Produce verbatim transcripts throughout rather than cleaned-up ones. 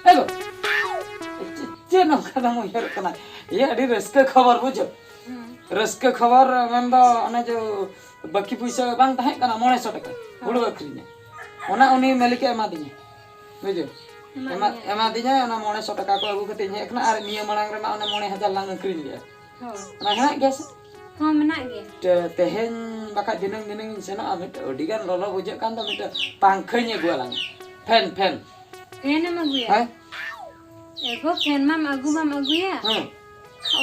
ᱮ ᱜᱚ, ᱪᱮᱫ, ᱪᱮᱫ ᱱᱚᱝᱠᱟ ᱫᱚᱢ ᱩᱭᱦᱟᱹᱨᱚᱜ ᱠᱟᱱᱟ? ᱤᱭᱟᱹ, ᱟᱹᱰᱤ ᱨᱟᱹᱥᱠᱟᱹ ᱠᱷᱚᱵᱚᱨ, ᱵᱩᱡᱷᱟᱹᱣ᱾ ᱦᱩᱸ᱾ ᱨᱟᱹᱥᱠᱟᱹ ᱠᱷᱚᱵᱚᱨ ᱢᱮᱱᱫᱚ, ᱚᱱᱮ ᱡᱮ ᱵᱟᱹᱠᱤ ᱯᱩᱭᱥᱟᱹ ᱵᱟᱝ ᱛᱟᱦᱮᱸ ᱠᱟᱱᱟ, ᱢᱚᱬᱮ ᱥᱚ ᱴᱟᱠᱟ ᱦᱩᱲᱩ ᱟᱹᱠᱷᱨᱤᱧᱟ, ᱚᱱᱟ ᱩᱱᱤ ᱢᱟᱹᱞᱤᱠᱮ ᱮᱢᱟᱫᱤᱧᱟ, ᱵᱩᱡᱷᱟᱹᱣ᱾ ᱮᱢᱟ-, ᱮᱢᱟᱫᱤᱧᱟ᱾ ᱮᱢᱟᱫᱤᱧᱟ, ᱚᱱᱟ ᱢᱚᱬᱮ ᱥᱚ ᱴᱟᱠᱟ ᱠᱚ ᱟᱹᱜᱩ ᱠᱟᱛᱮ ᱤᱧ ᱦᱮᱡ ᱠᱟᱱᱟ, ᱟᱨ ᱱᱤᱭᱟᱹ ᱢᱟᱲᱟᱝ ᱨᱮᱢᱟ ᱚᱱᱟ ᱢᱚᱬᱮ ᱦᱟᱡᱟᱨ ᱞᱟᱝ ᱟᱹᱠᱷᱨᱤᱧ ᱞᱮᱜᱼᱟ᱾ ᱦᱳᱭ᱾ ᱚᱱᱟ ᱦᱮᱱᱟᱜ ᱜᱮᱭᱟ ᱥᱮ? ᱦᱚᱸ, ᱢᱮᱱᱟᱜ ᱜᱮᱭᱟ᱾ ᱛᱮ-, ᱛᱮᱦᱮᱧ ᱵᱟᱠᱷᱟᱡ ᱫᱷᱤᱱᱟᱹᱝ ᱫᱷᱤᱱᱟᱹᱝ ᱤᱧ ᱥᱮᱱᱚᱜᱼᱟ, ᱢᱤᱫᱴᱮᱡ ᱟᱹᱰᱤ ᱜᱟᱱ ᱞᱚᱞᱚ ᱵᱩᱡᱷᱟᱹᱜ ᱠᱟᱱ ᱫᱚ, ᱢᱤᱫᱴᱮᱡ ᱯᱟᱝᱠᱷᱟᱧ ᱟᱹᱜᱩ ᱟᱞᱟᱝ᱾ Fan, fan. ᱯᱷᱮᱱ ᱮᱢ ᱟᱹᱜᱩᱭᱟ? ᱦᱮᱸ? ᱮᱜᱳ, ᱯᱷᱮᱱ ᱢᱟᱢ ᱟᱹᱜᱩ ᱢᱟᱢ ᱟᱹᱜᱩᱭᱟ᱾ ᱦᱮᱸ᱾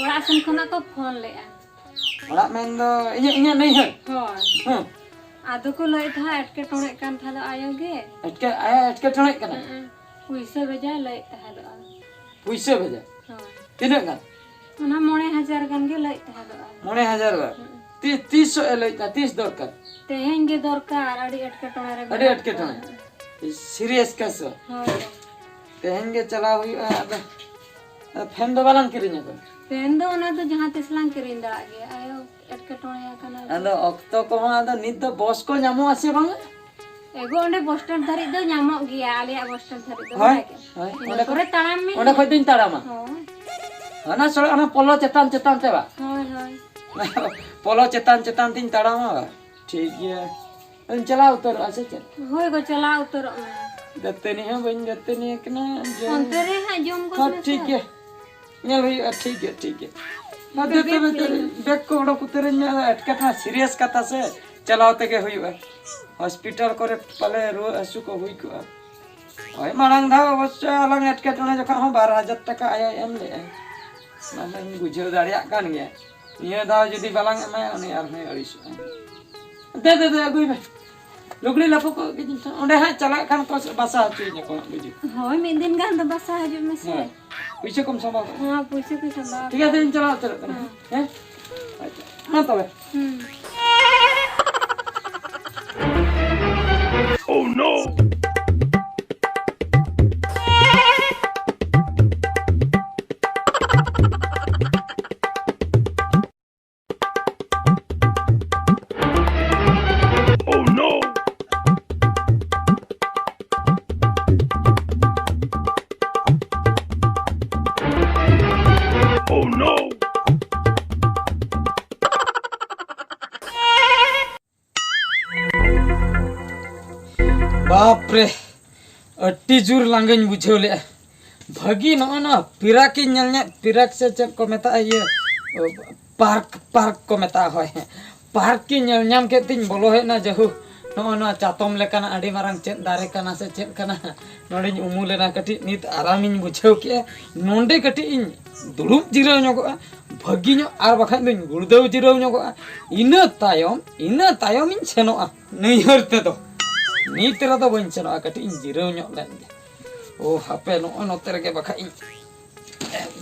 ᱚᱲᱟᱜ ᱥᱮᱱ ᱠᱷᱚᱱᱟᱜ ᱠᱚ ᱯᱷᱳᱱ ᱞᱮᱜᱼᱟ᱾ ᱚᱲᱟᱜ ᱢᱮᱱ ᱫᱚ ᱤᱧᱟᱹᱜ, ᱤᱧᱟᱹᱜ ᱱᱟᱹᱭᱦᱟᱹᱨ? ᱦᱳᱭ᱾ ᱦᱮᱸ᱾ ᱟᱫᱚ ᱠᱚ ᱞᱟᱹᱭᱮᱫ ᱛᱟᱦᱮᱸᱫ ᱮᱴᱠᱮᱴᱚᱬᱮᱜ ᱠᱟᱱ ᱛᱟᱦᱮᱸᱫ ᱟᱭᱳ ᱜᱮ᱾ ᱮᱴᱠᱮ-, ᱟᱭᱳ ᱮᱴᱠᱮᱴᱚᱬᱮᱜ ᱠᱟᱱᱟ? ᱦᱮᱸ᱾ ᱯᱩᱭᱥᱟᱹ ᱵᱷᱮᱡᱟᱭ ᱞᱟᱹᱭᱮᱫ ᱛᱟᱦᱮᱸᱫᱚᱜᱼᱟ᱾ ᱯᱩᱭᱥᱟᱹ ᱵᱷᱮᱡᱟ? ᱦᱳᱭ᱾ ᱛᱤᱱᱟᱹᱜ ᱜᱟᱱ? ᱚᱱᱟ ᱢᱚᱬᱮ ᱦᱟᱡᱟᱨ ᱜᱟᱱ ᱜᱮ ᱞᱟᱹᱭᱮᱫ ᱛᱟᱦᱮᱸᱫᱚᱜᱼᱟ᱾ ᱢᱚᱬᱮ ᱦᱟᱡᱟᱨ ᱵᱟᱝ? ᱦᱩᱸ᱾ ᱛᱤ-, ᱛᱤᱥᱚᱜ ᱮ ᱞᱟᱹᱭᱮᱫ ᱛᱟᱦᱮᱸᱫ? ᱛᱤᱥ ᱫᱚᱨᱠᱟᱨ? ᱛᱮᱦᱮᱧ ᱜᱮ ᱫᱚᱨᱠᱟᱨ, ᱟᱹᱰᱤ ᱮᱴᱠᱮᱴᱚᱬᱮ ᱨᱮ ᱟᱹᱰᱤ ᱢᱮᱱᱟᱜ ᱮᱴᱠᱮᱴᱚᱬᱮ᱾ ᱠᱚᱣᱟ᱾ ᱥᱤᱨᱤᱭᱟᱥ ᱠᱮᱥ ᱥᱮ? ᱦᱳᱭ᱾ ᱛᱮᱦᱮᱧ ᱜᱮ ᱪᱟᱞᱟᱣ ᱦᱩᱭᱩᱜᱼᱟ, ᱟᱫᱚ ᱯᱷᱮᱱ ᱫᱚ ᱵᱟᱞᱟᱝ ᱠᱤᱨᱤᱧ ᱟᱠᱟᱫᱟ᱾ ᱯᱷᱮᱱ ᱫᱚ ᱚᱱᱟ ᱫᱚ ᱡᱟᱦᱟᱸ ᱛᱤᱥ ᱞᱟᱝ ᱠᱤᱨᱤᱧ ᱫᱟᱲᱮᱭᱟᱜ ᱜᱮᱭᱟ, ᱟᱭᱳ ᱮᱴᱠᱮᱴᱚᱬᱮ ᱟᱠᱟᱱᱟ᱾ ᱟᱫᱚ ᱚᱠᱛᱚ ᱠᱚᱦᱚᱸ ᱟᱫᱚ ᱱᱤᱛ ᱫᱚ ᱵᱚᱥ ᱠᱚ ᱧᱟᱢᱚᱜ ᱟᱥᱮ ᱵᱟᱝ? ᱮᱜᱳ, ᱚᱸᱰᱮ ᱵᱚᱥ ᱥᱴᱮᱱᱰ ᱫᱷᱟᱹᱨᱤᱡ ᱫᱚ ᱧᱟᱢᱚᱜ ᱜᱮᱭᱟ, ᱟᱞᱮᱭᱟᱜ ᱵᱚᱥ ᱥᱴᱮᱱᱰ ᱫᱷᱟᱹᱨᱤᱡ ᱫᱚ, ᱦᱳᱭ, ᱵᱟᱲᱟᱭ ᱠᱮᱫ᱾ ᱦᱳᱭ, ᱤᱱᱟᱹ ᱚᱸᱰᱮ ᱯᱚᱨᱮ ᱠᱷᱚᱡ, ᱛᱟᱲᱟᱢ ᱢᱮ᱾ ᱚᱸᱰᱮ ᱠᱷᱚᱡ ᱫᱚᱧ ᱛᱟᱲᱟᱢᱟ᱾ ᱦᱳᱭ᱾ ᱚᱱᱟ ᱥᱚᱲᱚᱜ, ᱚᱱᱟ ᱯᱚᱞᱚ ᱪᱮᱛᱟᱱ ᱪᱮᱛᱟᱱ ᱛᱮ ᱵᱟ? ᱦᱳᱭ, ᱦᱳᱭ᱾ ᱯᱚᱞᱚ ᱪᱮᱛᱟᱱ ᱪᱮᱛᱟᱱ ᱛᱤᱧ ᱛᱟᱲᱟᱢᱟ ᱵᱟ? ᱴᱷᱤᱠ ᱜᱮᱭᱟ᱾ ᱟᱫᱚᱧ ᱪᱟᱞᱟᱣ ᱩᱛᱟᱹᱨᱚᱜᱼᱟ ᱥᱮ ᱪᱮᱫ? ᱦᱳᱭ ᱜᱳ, ᱪᱟᱞᱟᱣ ᱩᱛᱟᱹᱨᱚᱜ ᱢᱮ᱾ ᱫᱟᱹᱛᱟᱹᱱᱤ ᱦᱚᱸ ᱵᱟᱹᱧ ᱫᱟᱹᱛᱟᱹᱱᱤ ᱟᱠᱟᱱᱟ᱾ ᱡᱚᱢ ᱚᱱᱛᱮ ᱨᱮ ᱦᱟᱸᱜ ᱡᱚᱢ ᱜᱚᱫ ᱦᱚᱸ ᱢᱮᱥᱮ᱾ ᱴᱷᱤᱠ ᱜᱮᱭᱟ᱾ ᱧᱮᱞ ᱦᱩᱭᱩᱜᱼᱟ, ᱴᱷᱤᱠ ᱜᱮᱭᱟ, ᱴᱷᱤᱠ ᱜᱮᱭᱟ᱾ ᱟᱫᱚ ᱵᱮᱜᱽ ᱛᱚᱵᱮ ᱛᱤᱧ᱾ ᱵᱮᱜᱽ ᱠᱚ ᱚᱰᱚᱠ ᱩᱛᱟᱹᱨᱟᱹᱧ ᱢᱮ, ᱟᱫᱚ ᱮᱴᱠᱮᱴᱚᱬᱮ ᱥᱤᱨᱤᱭᱟᱥ ᱠᱟᱛᱷᱟ ᱥᱮ, ᱪᱟᱞᱟᱣ ᱛᱮᱜᱮ ᱦᱩᱭᱩᱜᱼᱟ᱾ ᱦᱚᱥᱯᱤᱴᱟᱞ ᱠᱚᱨᱮ ᱯᱟᱞᱮ ᱨᱩᱣᱟᱹ ᱦᱟᱹᱥᱩ ᱠᱚ ᱦᱩᱭ ᱠᱚᱜᱼᱟ᱾ ᱦᱳᱭ, ᱢᱟᱲᱟᱝ ᱫᱷᱟᱣ ᱚᱵᱚᱥᱥᱳᱭ ᱟᱞᱟᱝ ᱮᱴᱠᱮᱴᱚᱬᱮ ᱡᱚᱠᱷᱚᱱ ᱦᱚᱸ ᱵᱟᱨ ᱦᱟᱡᱟᱨ ᱴᱟᱠᱟ ᱟᱭᱳᱭ ᱮᱢ ᱞᱮᱜᱼᱟ᱾ ᱚᱱᱟ ᱢᱟᱧ ᱵᱩᱡᱷᱟᱹᱣ ᱫᱟᱲᱮᱭᱟᱜ ᱠᱟᱱ ᱜᱮᱭᱟ᱾ ᱱᱤᱭᱟᱹ ᱫᱷᱟᱣ ᱡᱩᱫᱤ ᱵᱟᱞᱟᱝ ᱮᱢᱟᱭᱟ, ᱩᱱᱤ ᱟᱨᱦᱚᱸᱭ ᱟᱹᱲᱤᱥᱚᱜᱼᱟ᱾ ᱫᱮ, ᱫᱮ, ᱫᱮ, ᱟᱹᱜᱩᱭ ᱢᱮ᱾ ᱞᱩᱜᱽᱲᱤ ᱞᱟᱯᱚ ᱠᱚ ᱟᱹᱜᱩᱭ ᱢᱮ᱾ ᱚᱸᱰᱮ ᱦᱟᱸᱜ ᱪᱟᱞᱟᱜ ᱠᱷᱟᱱ ᱠᱚ ᱵᱟᱥᱟ ᱦᱚᱪᱚᱭᱤᱧᱟᱹ ᱠᱚ ᱦᱟᱸᱜ, ᱵᱩᱡᱷᱟᱹᱣ᱾ ᱦᱳᱭ, ᱢᱤᱫ ᱫᱤᱱ ᱜᱟᱱ ᱫᱚ ᱵᱟᱥᱟ ᱦᱤᱡᱩᱜ ᱢᱮᱥᱮ᱾ ᱦᱮᱸ᱾ ᱯᱩᱭᱥᱟᱹ ᱠᱚᱢ ᱥᱟᱢᱵᱟᱣ ᱠᱟᱜᱼᱟ? ᱦᱮᱸ, ᱯᱩᱭᱥᱟᱹ ᱠᱚ ᱥᱟᱢᱵᱟᱣ ᱴᱷᱤᱠ ᱟᱪᱷᱮ, ᱠᱟᱜᱼᱟ᱾ ᱤᱧ ᱪᱟᱞᱟᱣ ᱩᱛᱟᱹᱨᱚᱜ ᱠᱟᱱᱟ᱾ ᱦᱮᱸ᱾ ᱦᱮᱸ? ᱟᱪᱪᱷᱟ᱾ ᱢᱟ ᱛᱚᱵᱮ᱾ ᱦᱩᱸ᱾ Oh no! ᱵᱟᱯ ᱨᱮ, ᱟᱹᱰᱤ ᱡᱳᱨ ᱞᱟᱸᱜᱟᱧ ᱵᱩᱡᱷᱟᱹᱣ ᱞᱮᱜᱼᱟ᱾ ᱵᱷᱟᱹᱜᱤ ᱱᱚᱜᱼᱚ ᱱᱚᱣᱟ ᱯᱤᱨᱟᱠ ᱤᱧ ᱧᱮᱞ ᱧᱟᱢ, ᱯᱤᱨᱟᱠ ᱥᱮ ᱪᱮᱫ ᱠᱚ ᱢᱮᱛᱟᱜᱼᱟ, ᱤᱭᱟᱹ, ᱯᱟᱨᱠ, ᱯᱟᱨᱠ ᱠᱚ ᱢᱮᱛᱟᱜᱼᱟ, ᱦᱳᱭ᱾ ᱯᱟᱨᱠ ᱤᱧ ᱧᱮᱞ ᱧᱟᱢ ᱠᱮᱫ ᱛᱤᱧ ᱵᱚᱞᱚ ᱦᱮᱡ ᱮᱱᱟ, ᱡᱟᱦᱳ, ᱱᱚᱜᱼᱚ ᱱᱚᱣᱟ ᱪᱟᱛᱚᱢ ᱞᱮᱠᱟᱱᱟᱜ ᱟᱹᱰᱤ ᱢᱟᱨᱟᱝ ᱪᱮᱫ ᱫᱟᱨᱮ ᱠᱟᱱᱟ ᱥᱮ ᱪᱮᱫ ᱠᱟᱱᱟ, ᱱᱚᱰᱮᱧ ᱩᱢᱩᱞ ᱮᱱᱟ, ᱠᱟᱹᱴᱤᱡ ᱱᱤᱛ ᱟᱨᱟᱢᱤᱧ ᱵᱩᱡᱷᱟᱹᱣ ᱠᱮᱜᱼᱟ᱾ ᱱᱚᱰᱮ ᱠᱟᱹᱴᱤᱡ ᱤᱧ ᱫᱩᱲᱩᱵ ᱡᱤᱨᱟᱹᱣ ᱧᱚᱜᱚᱜᱼᱟ, ᱵᱷᱟᱹᱜᱤ ᱧᱚᱜ, ᱟᱨ ᱵᱟᱠᱷᱟᱡ ᱫᱚᱧ ᱜᱩᱲᱫᱟᱹᱣ ᱡᱤᱨᱟᱹᱣ ᱧᱚᱜᱚᱜᱼᱟ᱾ ᱤᱱᱟᱹ ᱛᱟᱭᱚᱢ, ᱤᱱᱟᱹ ᱛᱟᱭᱚᱢᱤᱧ ᱥᱮᱱᱚᱜᱼᱟ ᱱᱟᱹᱭᱦᱟᱹᱨ ᱛᱮᱫᱚ᱾ ᱱᱤᱛ ᱨᱮᱫᱚ ᱵᱟᱹᱧ ᱥᱮᱱᱚᱜᱼᱟ, ᱠᱟᱹᱴᱤᱡ ᱤᱧ ᱡᱤᱨᱟᱹᱣ ᱧᱚᱜ ᱞᱮᱱ ᱜᱮ᱾ ᱳ ᱦᱟᱯᱮ, ᱱᱚᱜᱼᱚᱭ ᱱᱚᱛᱮ ᱨᱮᱜᱮ ᱵᱟᱠᱷᱟᱡ ᱤᱧ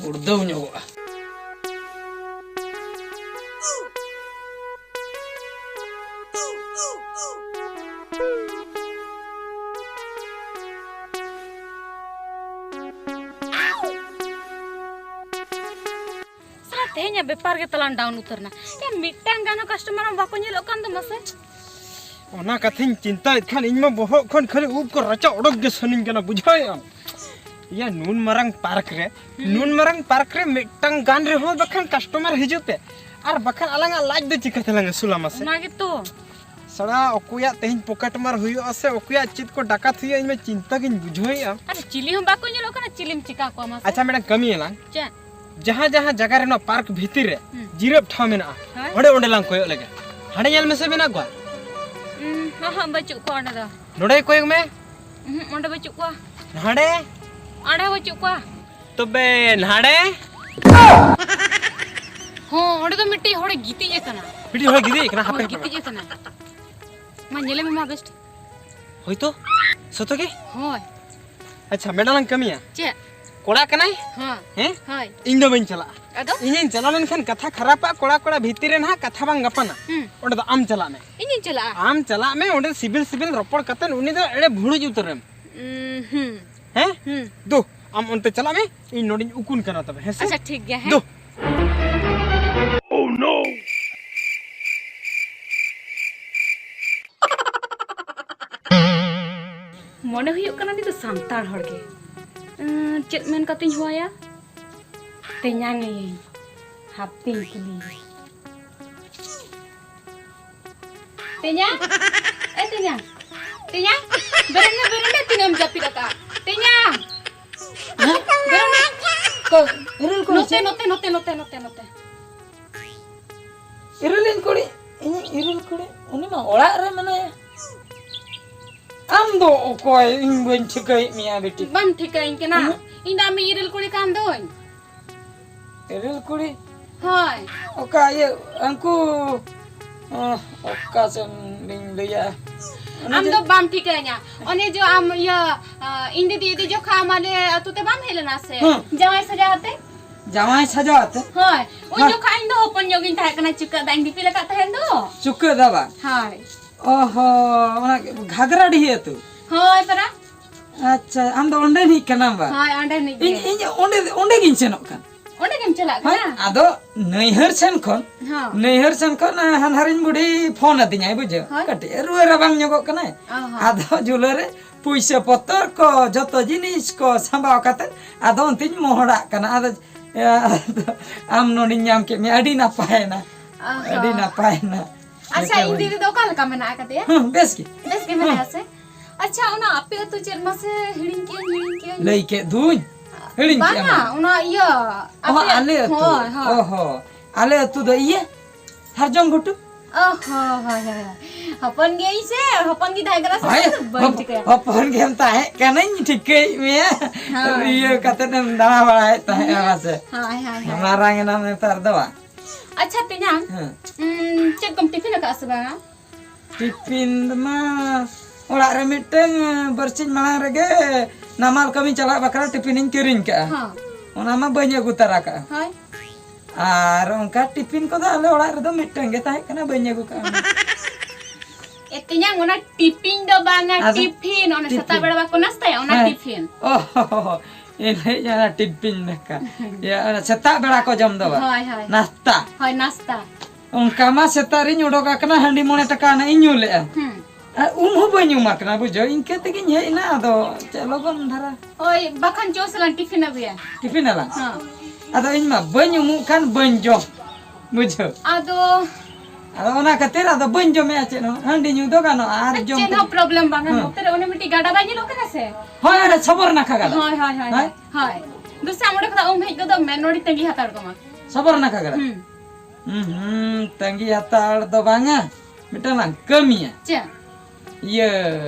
ᱜᱩᱲᱫᱟᱹᱣ ᱧᱚᱜᱚᱜᱼᱟ᱾ ᱥᱟᱞᱟ, ᱛᱮᱦᱮᱧᱟᱜ ᱵᱮᱯᱟᱨ ᱜᱮ ᱛᱟᱞᱟᱝ ᱰᱟᱣᱩᱱ ᱩᱛᱟᱹᱨ ᱮᱱᱟ᱾ ᱮ, ᱢᱤᱫᱴᱟᱝ ᱜᱟᱱ ᱦᱚᱸ ᱠᱟᱥᱴᱚᱢᱟᱨ ᱦᱚᱸ ᱵᱟᱠᱚ ᱧᱮᱞᱚᱜ ᱠᱟᱱ ᱫᱚ ᱢᱟᱥᱮ᱾ ᱚᱱᱟ ᱠᱟᱛᱷᱟᱧ ᱪᱤᱱᱛᱟᱹᱭᱮᱫ ᱠᱷᱟᱱ ᱤᱧ ᱢᱟ ᱵᱚᱦᱚᱜ ᱠᱷᱚᱱ ᱠᱷᱟᱹᱞᱤ ᱩᱵ ᱠᱚ ᱨᱟᱪᱟ ᱚᱰᱚᱠ ᱜᱮ ᱥᱟᱱᱟᱧ ᱠᱟᱱᱟ, ᱵᱩᱡᱷᱟᱹᱣᱮᱫ ᱟᱢ? ᱤᱭᱟᱹ, ᱱᱩᱱ ᱢᱟᱨᱟᱝ ᱯᱟᱨᱠ ᱨᱮ, ᱦᱩᱸ᱾ ᱱᱩᱱ ᱢᱟᱨᱟᱝ ᱯᱟᱨᱠ ᱨᱮ ᱢᱤᱫᱴᱟᱝ ᱜᱟᱱ ᱨᱮᱦᱚᱸ ᱵᱟᱠᱷᱟᱱ ᱠᱟᱥᱴᱚᱢᱟᱨ ᱦᱤᱡᱩᱜ ᱯᱮ, ᱟᱨ ᱵᱟᱠᱷᱟᱱ ᱟᱞᱟᱝᱟᱜ ᱞᱟᱡ ᱫᱚ ᱪᱤᱠᱟᱹ ᱛᱮᱞᱟᱝ ᱟᱹᱥᱩᱞᱟ ᱢᱟᱥᱮ? ᱚᱱᱟ ᱜᱮᱛᱚ᱾ ᱥᱟᱲᱟ, ᱚᱠᱚᱭᱟᱜ ᱛᱮᱦᱮᱧ ᱯᱚᱠᱮᱴ ᱢᱟᱨ ᱦᱩᱭᱩᱜᱼᱟ ᱥᱮ ᱚᱠᱚᱭᱟᱜ ᱪᱮᱫ ᱠᱚ ᱰᱟᱠᱟᱛ ᱦᱩᱭᱩᱜᱼᱟ, ᱤᱧ ᱢᱟ ᱪᱤᱱᱛᱟᱹ ᱜᱤᱧ ᱵᱩᱡᱷᱟᱹᱣᱮᱫᱼᱟ᱾ ᱟᱨ ᱪᱤᱞᱤ ᱦᱚᱸ ᱵᱟᱠᱚ ᱧᱮᱞᱚᱜ ᱠᱟᱱᱟ, ᱪᱤᱞᱤᱢ ᱪᱤᱠᱟ ᱠᱚᱣᱟ ᱢᱟᱥᱮ? ᱟᱪᱪᱷᱟ, ᱢᱤᱫᱴᱟᱝ ᱠᱟᱹᱢᱤᱭᱟᱞᱟᱝ᱾ ᱪᱮᱫ? ᱡᱟᱦᱟᱸ ᱡᱟᱦᱟᱸ ᱡᱟᱭᱜᱟ ᱨᱮ ᱱᱚᱣᱟ ᱯᱟᱨᱠ ᱵᱷᱤᱛᱤᱨ ᱨᱮ ᱦᱩᱸ᱾ ᱡᱤᱨᱟᱹᱵ ᱴᱷᱟᱶ ᱢᱮᱱᱟᱜᱼᱟ, ᱦᱮᱸ? ᱚᱸᱰᱮ, ᱚᱸᱰᱮ ᱞᱟᱝ ᱠᱚᱭᱚᱜ ᱞᱮᱜᱮ᱾ ᱦᱟᱸᱰᱮ ᱧᱮᱞ ᱢᱮᱥᱮ, ᱢᱮᱱᱟᱜ ᱠᱚᱣᱟ? ᱩᱸ, ᱦᱚᱸ, ᱦᱚᱸ, ᱵᱟᱹᱪᱩᱜ ᱠᱚᱣᱟ ᱚᱸᱰᱮ ᱫᱚ᱾ ᱱᱚᱰᱮ ᱠᱚᱭᱚᱜ ᱢᱮ᱾ ᱩᱸᱦᱩᱸ, ᱚᱸᱰᱮ ᱵᱟᱹᱪᱩᱜ ᱠᱚᱣᱟ᱾ ᱱᱟᱰᱮ? ᱚᱸᱰᱮ ᱦᱚᱸ ᱵᱟᱹᱪᱩᱜ ᱠᱚᱣᱟ᱾ ᱛᱚᱵᱮ ᱱᱟᱰᱮ? ᱦᱚᱸ, ᱚᱸᱰᱮ ᱫᱚ ᱢᱤᱫᱴᱤᱡ ᱦᱚᱲᱮ ᱜᱤᱛᱤᱡ ᱟᱠᱟᱱᱟ᱾ ᱢᱤᱫᱴᱤᱡ ᱦᱚᱲᱮ ᱜᱤᱛᱤᱡ ᱟᱠᱟᱱᱟ, ᱦᱟᱯᱮ, ᱦᱚᱸ, ᱦᱟᱯᱮ᱾ ᱜᱤᱛᱤᱡ ᱟᱠᱟᱱᱟ᱾ ᱢᱟ, ᱧᱮᱞᱮ ᱢᱮ ᱢᱟ ᱵᱮᱥ ᱴᱷᱤᱠ᱾ ᱦᱳᱭ ᱛᱚ, ᱥᱚᱛᱚ ᱜᱮ? ᱦᱳᱭ᱾ ᱟᱪᱪᱷᱟ, ᱢᱮᱰᱟᱢ ᱞᱟᱝ ᱠᱟᱹᱢᱤᱭᱟ᱾ ᱪᱮᱫ? ᱠᱚᱲᱟ ᱠᱟᱱᱟᱭ? ᱦᱚᱸ᱾ ᱦᱮᱸ? ᱦᱳᱭ᱾ ᱤᱧ ᱫᱚ ᱵᱟᱹᱧ ᱪᱟᱞᱟᱜᱼᱟ᱾ ᱟᱫᱚ? ᱤᱧᱤᱧ ᱪᱟᱞᱟᱣ ᱞᱮᱱᱠᱷᱟᱱ ᱠᱟᱛᱷᱟ ᱠᱷᱟᱨᱟᱯᱟ, ᱠᱚᱲᱟ ᱠᱚᱲᱟ ᱵᱷᱤᱛᱤᱨ ᱨᱮ ᱱᱟᱦᱟᱜ ᱠᱟᱛᱷᱟ ᱵᱟᱝ ᱜᱟᱯᱟᱱᱟ᱾ ᱦᱩᱸ᱾ ᱚᱸᱰᱮ ᱫᱚ ᱟᱢ ᱪᱟᱞᱟᱜ ᱢᱮ᱾ ᱤᱧᱤᱧ ᱪᱟᱞᱟᱜᱼᱟ᱾ ᱟᱢ ᱪᱟᱞᱟᱜ ᱢᱮ, ᱚᱸᱰᱮ ᱥᱤᱵᱤᱞ ᱥᱤᱵᱤᱞ ᱨᱚᱯᱚᱲ ᱠᱟᱛᱮ ᱩᱱᱤ ᱫᱚ ᱮᱲᱮ ᱵᱷᱩᱲᱩᱡ ᱩᱛᱟᱹᱨᱮᱢ᱾ ᱩᱸ, ᱦᱩᱸ᱾ ᱦᱮᱸ? ᱦᱩᱸ᱾ ᱫᱩ, ᱟᱢ ᱚᱱᱛᱮ ᱪᱟᱞᱟᱜ ᱢᱮ, ᱤᱧ ᱱᱚᱰᱮᱧ ᱩᱠᱩᱱ ᱠᱟᱱᱟ ᱛᱚᱵᱮ, ᱦᱮᱸ ᱥᱮ? ᱟᱪᱪᱷᱟ, ᱴᱷᱤᱠ ᱜᱮᱭᱟ, ᱦᱮᱸ᱾ ᱫᱩ᱾ ᱢᱚᱱᱮ ᱦᱩᱭᱩᱜ ᱠᱟᱱᱟ ᱩᱱᱤ ᱫᱚ ᱥᱟᱱᱛᱟᱲ ᱦᱚᱲ ᱜᱮ᱾ ᱩᱸ, ᱪᱮᱫ ᱢᱮᱱ ᱠᱟᱛᱮᱧ ᱦᱚᱦᱚᱣᱟᱭᱟ? ᱛᱮᱧᱟᱝ ᱟᱹᱭᱟᱹᱧ᱾ ᱦᱟᱯᱮᱧ ᱠᱩᱞᱤᱭᱮᱭᱟ᱾ ᱛᱮᱧᱟᱝ? ᱮ ᱛᱮᱧᱟᱝ᱾ ᱛᱮᱭᱟᱝ, ᱵᱮᱨᱮᱫ ᱢᱮ, ᱵᱮᱨᱮᱫ ᱢᱮ, ᱛᱤᱱᱟᱹᱜ ᱮᱢ ᱡᱟᱹᱯᱤᱫ ᱟᱠᱟᱫᱼᱟ? ᱛᱮᱭᱟᱝ! ᱦᱮᱸ? ᱵᱮᱨᱮᱫ ᱢᱮ᱾ ᱠᱚ, ᱤᱨᱤᱞ ᱠᱚ ᱱᱚᱛᱮ, ᱪᱮᱫ? ᱱᱚᱛᱮ, ᱱᱚᱛᱮ, ᱱᱚᱛᱮ, ᱱᱚᱛᱮ, ᱱᱚᱛᱮ᱾ ᱤᱨᱤᱞᱤᱧ ᱠᱩᱲᱤ, ᱤᱧᱤᱡ ᱤᱨᱤᱞ ᱠᱩᱲᱤ, ᱩᱱᱤ ᱢᱟ ᱚᱲᱟᱜ ᱨᱮ ᱢᱮᱱᱟᱭᱟ᱾ ᱟᱢ ᱫᱚ ᱚᱠᱚᱭ? ᱤᱧ ᱵᱟᱹᱧ ᱴᱷᱤᱠᱟᱹᱭᱮᱫ ᱢᱮᱭᱟ ᱵᱤᱴᱤ᱾ ᱵᱟᱢ ᱴᱷᱤᱠᱟᱹᱭᱤᱧ ᱠᱟᱱᱟ? ᱦᱮᱸ? ᱤᱧ ᱫᱚ ᱟᱢᱤᱡ ᱤᱨᱤᱞ ᱠᱩᱲᱤ ᱠᱟᱱ ᱫᱚᱧ᱾ ᱤᱨᱤᱞ ᱠᱩᱲᱤ? ᱦᱳᱭ᱾ ᱚᱠᱟ ᱤᱭᱟᱹ, ᱩᱱᱠᱩ, ᱚ, ᱚᱠᱟ ᱥᱮᱱ ᱞᱤᱧ ᱞᱟᱹᱭᱟ? ᱚᱱᱮ ᱟᱢ ᱡᱮ ᱫᱚ ᱵᱟᱢ ᱴᱷᱤᱠᱟᱹᱭᱤᱧᱟ᱾ ᱚᱱᱮ ᱡᱚ ᱟᱢ ᱤᱭᱟᱹ, ᱟ, ᱤᱧ ᱫᱤᱫᱤ ᱤᱫᱤ ᱡᱚᱠᱷᱟ ᱟᱢ ᱟᱞᱮ ᱟᱹᱛᱩ ᱛᱮ ᱵᱟᱢ ᱦᱮᱡ ᱞᱮᱱᱟ ᱥᱮ? ᱦᱮᱸ᱾ ᱡᱟᱶᱟᱭ ᱥᱟᱡᱟᱣ ᱟᱛᱮ? ᱡᱟᱶᱟᱭ ᱥᱟᱡᱟᱣ ᱟᱛᱮ? ᱦᱳᱭ᱾ ᱩᱱ ᱦᱮᱸ᱾ ᱡᱚᱠᱷᱟ ᱤᱧ ᱫᱚ ᱦᱚᱯᱚᱱ ᱧᱚᱜ ᱜᱤᱧ ᱛᱟᱦᱮᱸ ᱠᱟᱱᱟ, ᱪᱩᱠᱟᱹᱜ ᱫᱟᱜ ᱤᱧ ᱫᱤᱯᱤᱞ ᱟᱠᱟᱫ ᱛᱟᱦᱮᱸᱱ ᱫᱚ᱾ ᱪᱩᱠᱟᱹᱜ ᱫᱟᱜ ᱵᱟᱝ? ᱦᱳᱭ᱾ ᱚ ᱦᱚᱸ, ᱚᱱᱟ ᱜᱷᱟᱜᱽᱨᱟ ᱰᱤᱦᱤ ᱟᱹᱛᱩ? ᱦᱳᱭ ᱯᱟᱨᱟ᱾ ᱟᱪᱪᱷᱟ, ᱟᱢ ᱫᱚ ᱚᱸᱰᱮ ᱨᱤᱱᱤᱡ ᱠᱟᱱᱟᱢ ᱵᱟ? ᱦᱳᱭ, ᱚᱸᱰᱮ ᱨᱤᱱᱤᱡ ᱜᱮ᱾ ᱤᱧ, ᱤᱧ ᱚᱸᱰᱮ, ᱚᱸᱰᱮ ᱜᱤᱧ ᱥᱮᱱᱚᱜ ᱠᱟᱱ᱾ ᱚᱸᱰᱮ ᱜᱮᱢ ᱪᱟᱞᱟᱜ ᱦᱳᱭ, ᱠᱟᱱᱟ? ᱟᱫᱚ ᱱᱟᱹᱭᱦᱟᱹᱨ ᱥᱮᱱ ᱠᱷᱚᱱ, ᱦᱚᱸ᱾ ᱱᱟᱹᱭᱦᱟᱹᱨ ᱥᱮᱱ ᱠᱷᱚᱱ, ᱟ, ᱦᱟᱱᱦᱟᱨᱤᱧ ᱵᱩᱰᱷᱤ ᱯᱷᱳᱱ ᱟᱹᱫᱤᱧᱟᱭ, ᱵᱩᱡᱷᱟᱹᱣ? ᱦᱳᱭ᱾ ᱠᱟᱹᱴᱤᱡ ᱮ ᱨᱩᱣᱟᱹ ᱨᱟᱵᱟᱝ ᱧᱚᱜᱚᱜ ᱠᱟᱱᱟᱭ᱾ ᱚ ᱦᱚᱸ᱾ ᱟᱫᱚ ᱡᱩᱞᱟᱹ ᱨᱮ ᱯᱩᱭᱥᱟᱹ ᱯᱚᱛᱚᱨ ᱠᱚ, ᱡᱚᱛᱚ ᱡᱤᱱᱤᱥ ᱠᱚ ᱥᱟᱢᱵᱟᱣ ᱠᱟᱛᱮ, ᱟᱫᱚ ᱚᱱᱛᱮᱧ ᱢᱚᱦᱚᱲᱟᱜ ᱠᱟᱱᱟ᱾ ᱟᱫᱚ, ᱮ, ᱟᱫᱚ ᱟᱢ ᱱᱚᱰᱮᱧ ᱧᱟᱢ ᱠᱮᱫ ᱢᱮᱭᱟ, ᱟᱹᱰᱤ ᱱᱟᱯᱟᱭᱮᱱᱟ᱾ ᱚ ᱦᱚᱸ᱾ ᱟᱹᱰᱤ ᱱᱟᱯᱟᱭᱮᱱᱟ᱾ ᱟᱪᱪᱷᱟ, ᱤᱧ ᱫᱤᱫᱤ ᱫᱚ ᱚᱠᱟ ᱞᱮᱠᱟ ᱢᱮᱱᱟᱜ ᱟᱠᱟᱫᱮᱭᱟ? ᱦᱮᱸ, ᱵᱮᱥ ᱜᱮ᱾ ᱵᱮᱥ ᱜᱮ ᱢᱮᱱᱟᱭᱟ ᱦᱮᱸ᱾ ᱥᱮ? ᱟᱪᱪᱷᱟ, ᱚᱱᱟ ᱟᱯᱮ ᱟᱹᱛᱩ ᱪᱮᱫ ᱢᱟᱥᱮ ᱦᱤᱲᱤᱧ ᱠᱮᱜᱼᱟᱹᱧ, ᱦᱤᱲᱤᱧ ᱠᱮᱜᱼᱟᱹᱧ᱾ ᱞᱟᱹᱭ ᱠᱮᱫ ᱫᱩᱧ, ᱦᱤᱲᱤᱧ ᱠᱮᱜᱼᱟ ᱵᱟᱝᱟ, ᱢᱟ᱾ ᱚᱱᱟ ᱤᱭᱟᱹ, ᱚ, ᱟᱯᱮ ᱟᱞᱮ ᱟᱹᱛᱩ᱾ ᱦᱳᱭ, ᱦᱳᱭ᱾ ᱚ ᱦᱚᱸ, ᱟᱞᱮ ᱟᱹᱛᱩ ᱫᱚ ᱤᱭᱟᱹ, ᱥᱟᱨᱡᱚᱢ ᱜᱷᱩᱴᱩ᱾ ᱚ ᱦᱚᱸ, ᱦᱳᱭ, ᱦᱳᱭ, ᱦᱳᱭ᱾ ᱦᱚᱯᱚᱱ ᱜᱮᱭᱟᱹᱧ ᱥᱮ, ᱦᱚᱯᱚᱱ ᱜᱮ ᱛᱟᱦᱮᱸ ᱠᱟᱱᱟ ᱥᱮ, ᱦᱳᱭ, ᱚᱱᱟ ᱫᱚ ᱵᱟᱹᱧ ᱦᱚᱯ-, ᱴᱷᱤᱠᱟᱹᱭᱟ᱾ ᱦᱚᱯᱚᱱ ᱜᱮᱢ ᱛᱟᱦᱮᱸ ᱠᱟᱱᱟᱧ ᱴᱷᱤᱠᱟᱹᱭᱮᱫ ᱢᱮᱭᱟ᱾ ᱦᱳᱭ᱾ ᱤᱭᱟᱹ ᱠᱟᱛᱮᱫ ᱮᱢ ᱫᱟᱬᱟ ᱵᱟᱲᱟᱭᱮᱫ ᱛᱟᱦᱮᱸᱜᱼᱟ, ᱦᱩᱸ᱾ ᱵᱟᱥᱮ? ᱦᱳᱭ, ᱦᱳᱭ, ᱦᱳᱭ᱾ ᱢᱟᱨᱟᱝ ᱮᱱᱟᱢ ᱱᱮᱛᱟᱨ ᱫᱚ ᱵᱟᱝ? ᱟᱪᱪᱷᱟ, ᱛᱮᱧᱟᱝ, ᱦᱮᱸ᱾ ᱩᱸ, ᱪᱮᱫ ᱠᱚᱢ ᱴᱤᱯᱷᱤᱱ ᱟᱠᱟᱫᱼᱟ ᱥᱮ ᱵᱟᱝᱟ? ᱴᱤᱯᱷᱤᱱ ᱢᱟ ᱚᱲᱟᱜ ᱨᱮ ᱢᱤᱫᱴᱟᱝ ᱵᱟᱨᱥᱤᱧ ᱢᱟᱲᱟᱝ ᱨᱮᱜᱮ ᱱᱟᱢᱟᱞ ᱠᱟᱹᱢᱤ ᱪᱟᱞᱟᱜ ᱵᱟᱠᱷᱨᱟ ᱴᱤᱯᱷᱤᱱᱤᱧ ᱠᱤᱨᱤᱧ ᱠᱟᱜᱼᱟ᱾ ᱦᱚᱸ᱾ ᱚᱱᱟ ᱢᱟ ᱵᱟᱹᱧ ᱟᱹᱜᱩ ᱛᱟᱨᱟ ᱠᱟᱜᱼᱟ᱾ ᱦᱳᱭ᱾ ᱟᱨ ᱚᱱᱠᱟ ᱴᱤᱯᱷᱤᱱ ᱠᱚᱫᱚ ᱟᱞᱮ ᱚᱲᱟᱜ ᱨᱮᱫᱚ ᱢᱤᱫᱴᱟᱝ ᱜᱮ ᱛᱟᱦᱮᱸ ᱠᱟᱱᱟ, ᱵᱟᱹᱧ ᱟᱹᱜᱩ ᱠᱟᱜᱼᱟ᱾ ᱮ ᱛᱮᱧᱟᱝ, ᱚᱱᱟ ᱴᱤᱯᱷᱤᱱ ᱫᱚ ᱵᱟᱝᱟ, ᱟᱫᱚ ᱴᱤᱯᱷᱤᱱ, ᱚᱱᱟ ᱥᱮᱛᱟᱜ ᱴᱤᱯᱷᱤᱱ᱾ ᱵᱮᱲᱟ ᱵᱟᱠᱚ ᱱᱟᱥᱛᱟᱭᱟ, ᱚᱱᱟ ᱦᱮᱸ᱾ ᱴᱤᱯᱷᱤᱱ᱾ ᱚ ᱦᱚ ᱦᱚ ᱦᱚ᱾ ᱤᱧ ᱞᱟᱹᱭᱮᱫ ᱚᱱᱟ ᱴᱤᱯᱷᱤᱱ ᱫᱟᱠᱟ᱾ ᱤᱭᱟᱹ, ᱚᱱᱟ ᱥᱮᱛᱟᱜ ᱵᱮᱲᱟ ᱠᱚ ᱡᱚᱢ ᱫᱚ ᱵᱟᱝ? ᱦᱳᱭ, ᱦᱳᱭ᱾ ᱱᱟᱥᱛᱟ᱾ ᱦᱳᱭ, ᱱᱟᱥᱛᱟ᱾ ᱚᱱᱠᱟ ᱢᱟ ᱥᱮᱛᱟᱜ ᱨᱤᱧ ᱚᱰᱚᱠ ᱟᱠᱟᱱᱟ, ᱦᱟᱺᱰᱤ ᱢᱚᱬᱮ ᱴᱟᱠᱟ ᱨᱮᱱᱟᱜ ᱤᱧ ᱧᱩ ᱞᱮᱜᱼᱟ᱾ ᱦᱩᱸ᱾ ᱟᱨ ᱩᱢ ᱦᱚᱸ ᱵᱟᱹᱧ ᱩᱢ ᱟᱠᱟᱱᱟ, ᱵᱩᱡᱷᱟᱹᱣ, ᱤᱱᱠᱟᱹ ᱛᱮᱜᱤᱧ ᱦᱮᱡ ᱮᱱᱟ᱾ ᱟᱫᱚ ᱪᱮᱫ ᱞᱚᱜᱚᱱ ᱫᱷᱟᱨᱟ᱾ ᱳᱭ, ᱵᱟᱠᱷᱟᱱ ᱪᱚ ᱥᱟᱞᱟᱝ ᱴᱤᱯᱷᱤᱱ ᱟᱹᱜᱩᱭᱟ᱾ ᱴᱤᱯᱷᱤᱱ ᱟᱞᱟᱝ? ᱦᱚᱸ᱾ ᱟᱫᱚ ᱤᱧ ᱢᱟ ᱵᱟᱹᱧ ᱩᱢᱩᱜ ᱠᱷᱟᱱ ᱵᱟᱹᱧ ᱡᱚᱢ, ᱵᱩᱡᱷᱟᱹᱣ᱾ ᱟᱫᱚ ᱟᱫᱚ ᱚᱱᱟ ᱠᱷᱟᱹᱛᱤᱨ ᱟᱫᱚ ᱵᱟᱹᱧ ᱡᱚᱢᱮᱜᱼᱟ ᱪᱮᱫ ᱦᱚᱸ᱾ ᱦᱟᱺᱰᱤ ᱧᱩ ᱫᱚ ᱜᱟᱱᱚᱜᱼᱟ ᱟᱨ ᱡᱚᱢ ᱪᱮᱫ ᱦᱚᱸ ᱠᱟᱛᱮ ᱯᱨᱚᱵᱞᱮᱢ ᱵᱟᱝᱟ᱾ ᱦᱮᱸ᱾ ᱱᱚᱛᱮ ᱨᱮ ᱚᱱᱮ ᱢᱤᱫᱴᱤᱡ ᱜᱟᱰᱟ ᱵᱟᱭ ᱧᱮᱞᱚᱜ ᱠᱟᱱᱟ ᱥᱮ? ᱦᱳᱭ, ᱚᱸᱰᱮ ᱥᱚᱵᱚᱨ ᱱᱟᱠᱷᱟ ᱜᱟᱰᱟ᱾ ᱦᱳᱭ, ᱦᱳᱭ, ᱦᱳᱭ, ᱦᱳᱭ᱾ ᱦᱳᱭ᱾ ᱫᱩᱥᱮ ᱟᱢ ᱚᱸᱰᱮ ᱠᱷᱚᱱᱟᱜ ᱩᱢ ᱦᱮᱡ ᱜᱚᱫᱚᱜ ᱢᱮ, ᱱᱚᱰᱮ ᱛᱟᱺᱜᱤ ᱦᱟᱛᱟᱲ ᱠᱟᱢᱟ᱾ ᱥᱚᱵᱚᱨ ᱱᱟᱠᱷᱟ ᱜᱟᱰᱟ? ᱦᱩᱸ᱾ ᱦᱩᱸ, ᱦᱩᱸ, ᱛᱟᱺᱜᱤ ᱦᱟᱛᱟᱲ ᱫᱚ ᱵᱟᱝᱟ᱾ ᱢᱤᱫᱴᱟᱝ ᱞᱟᱝ ᱠᱟᱹᱢᱤᱭᱟ᱾ ᱪᱮᱫ? ᱤᱭᱟᱹ,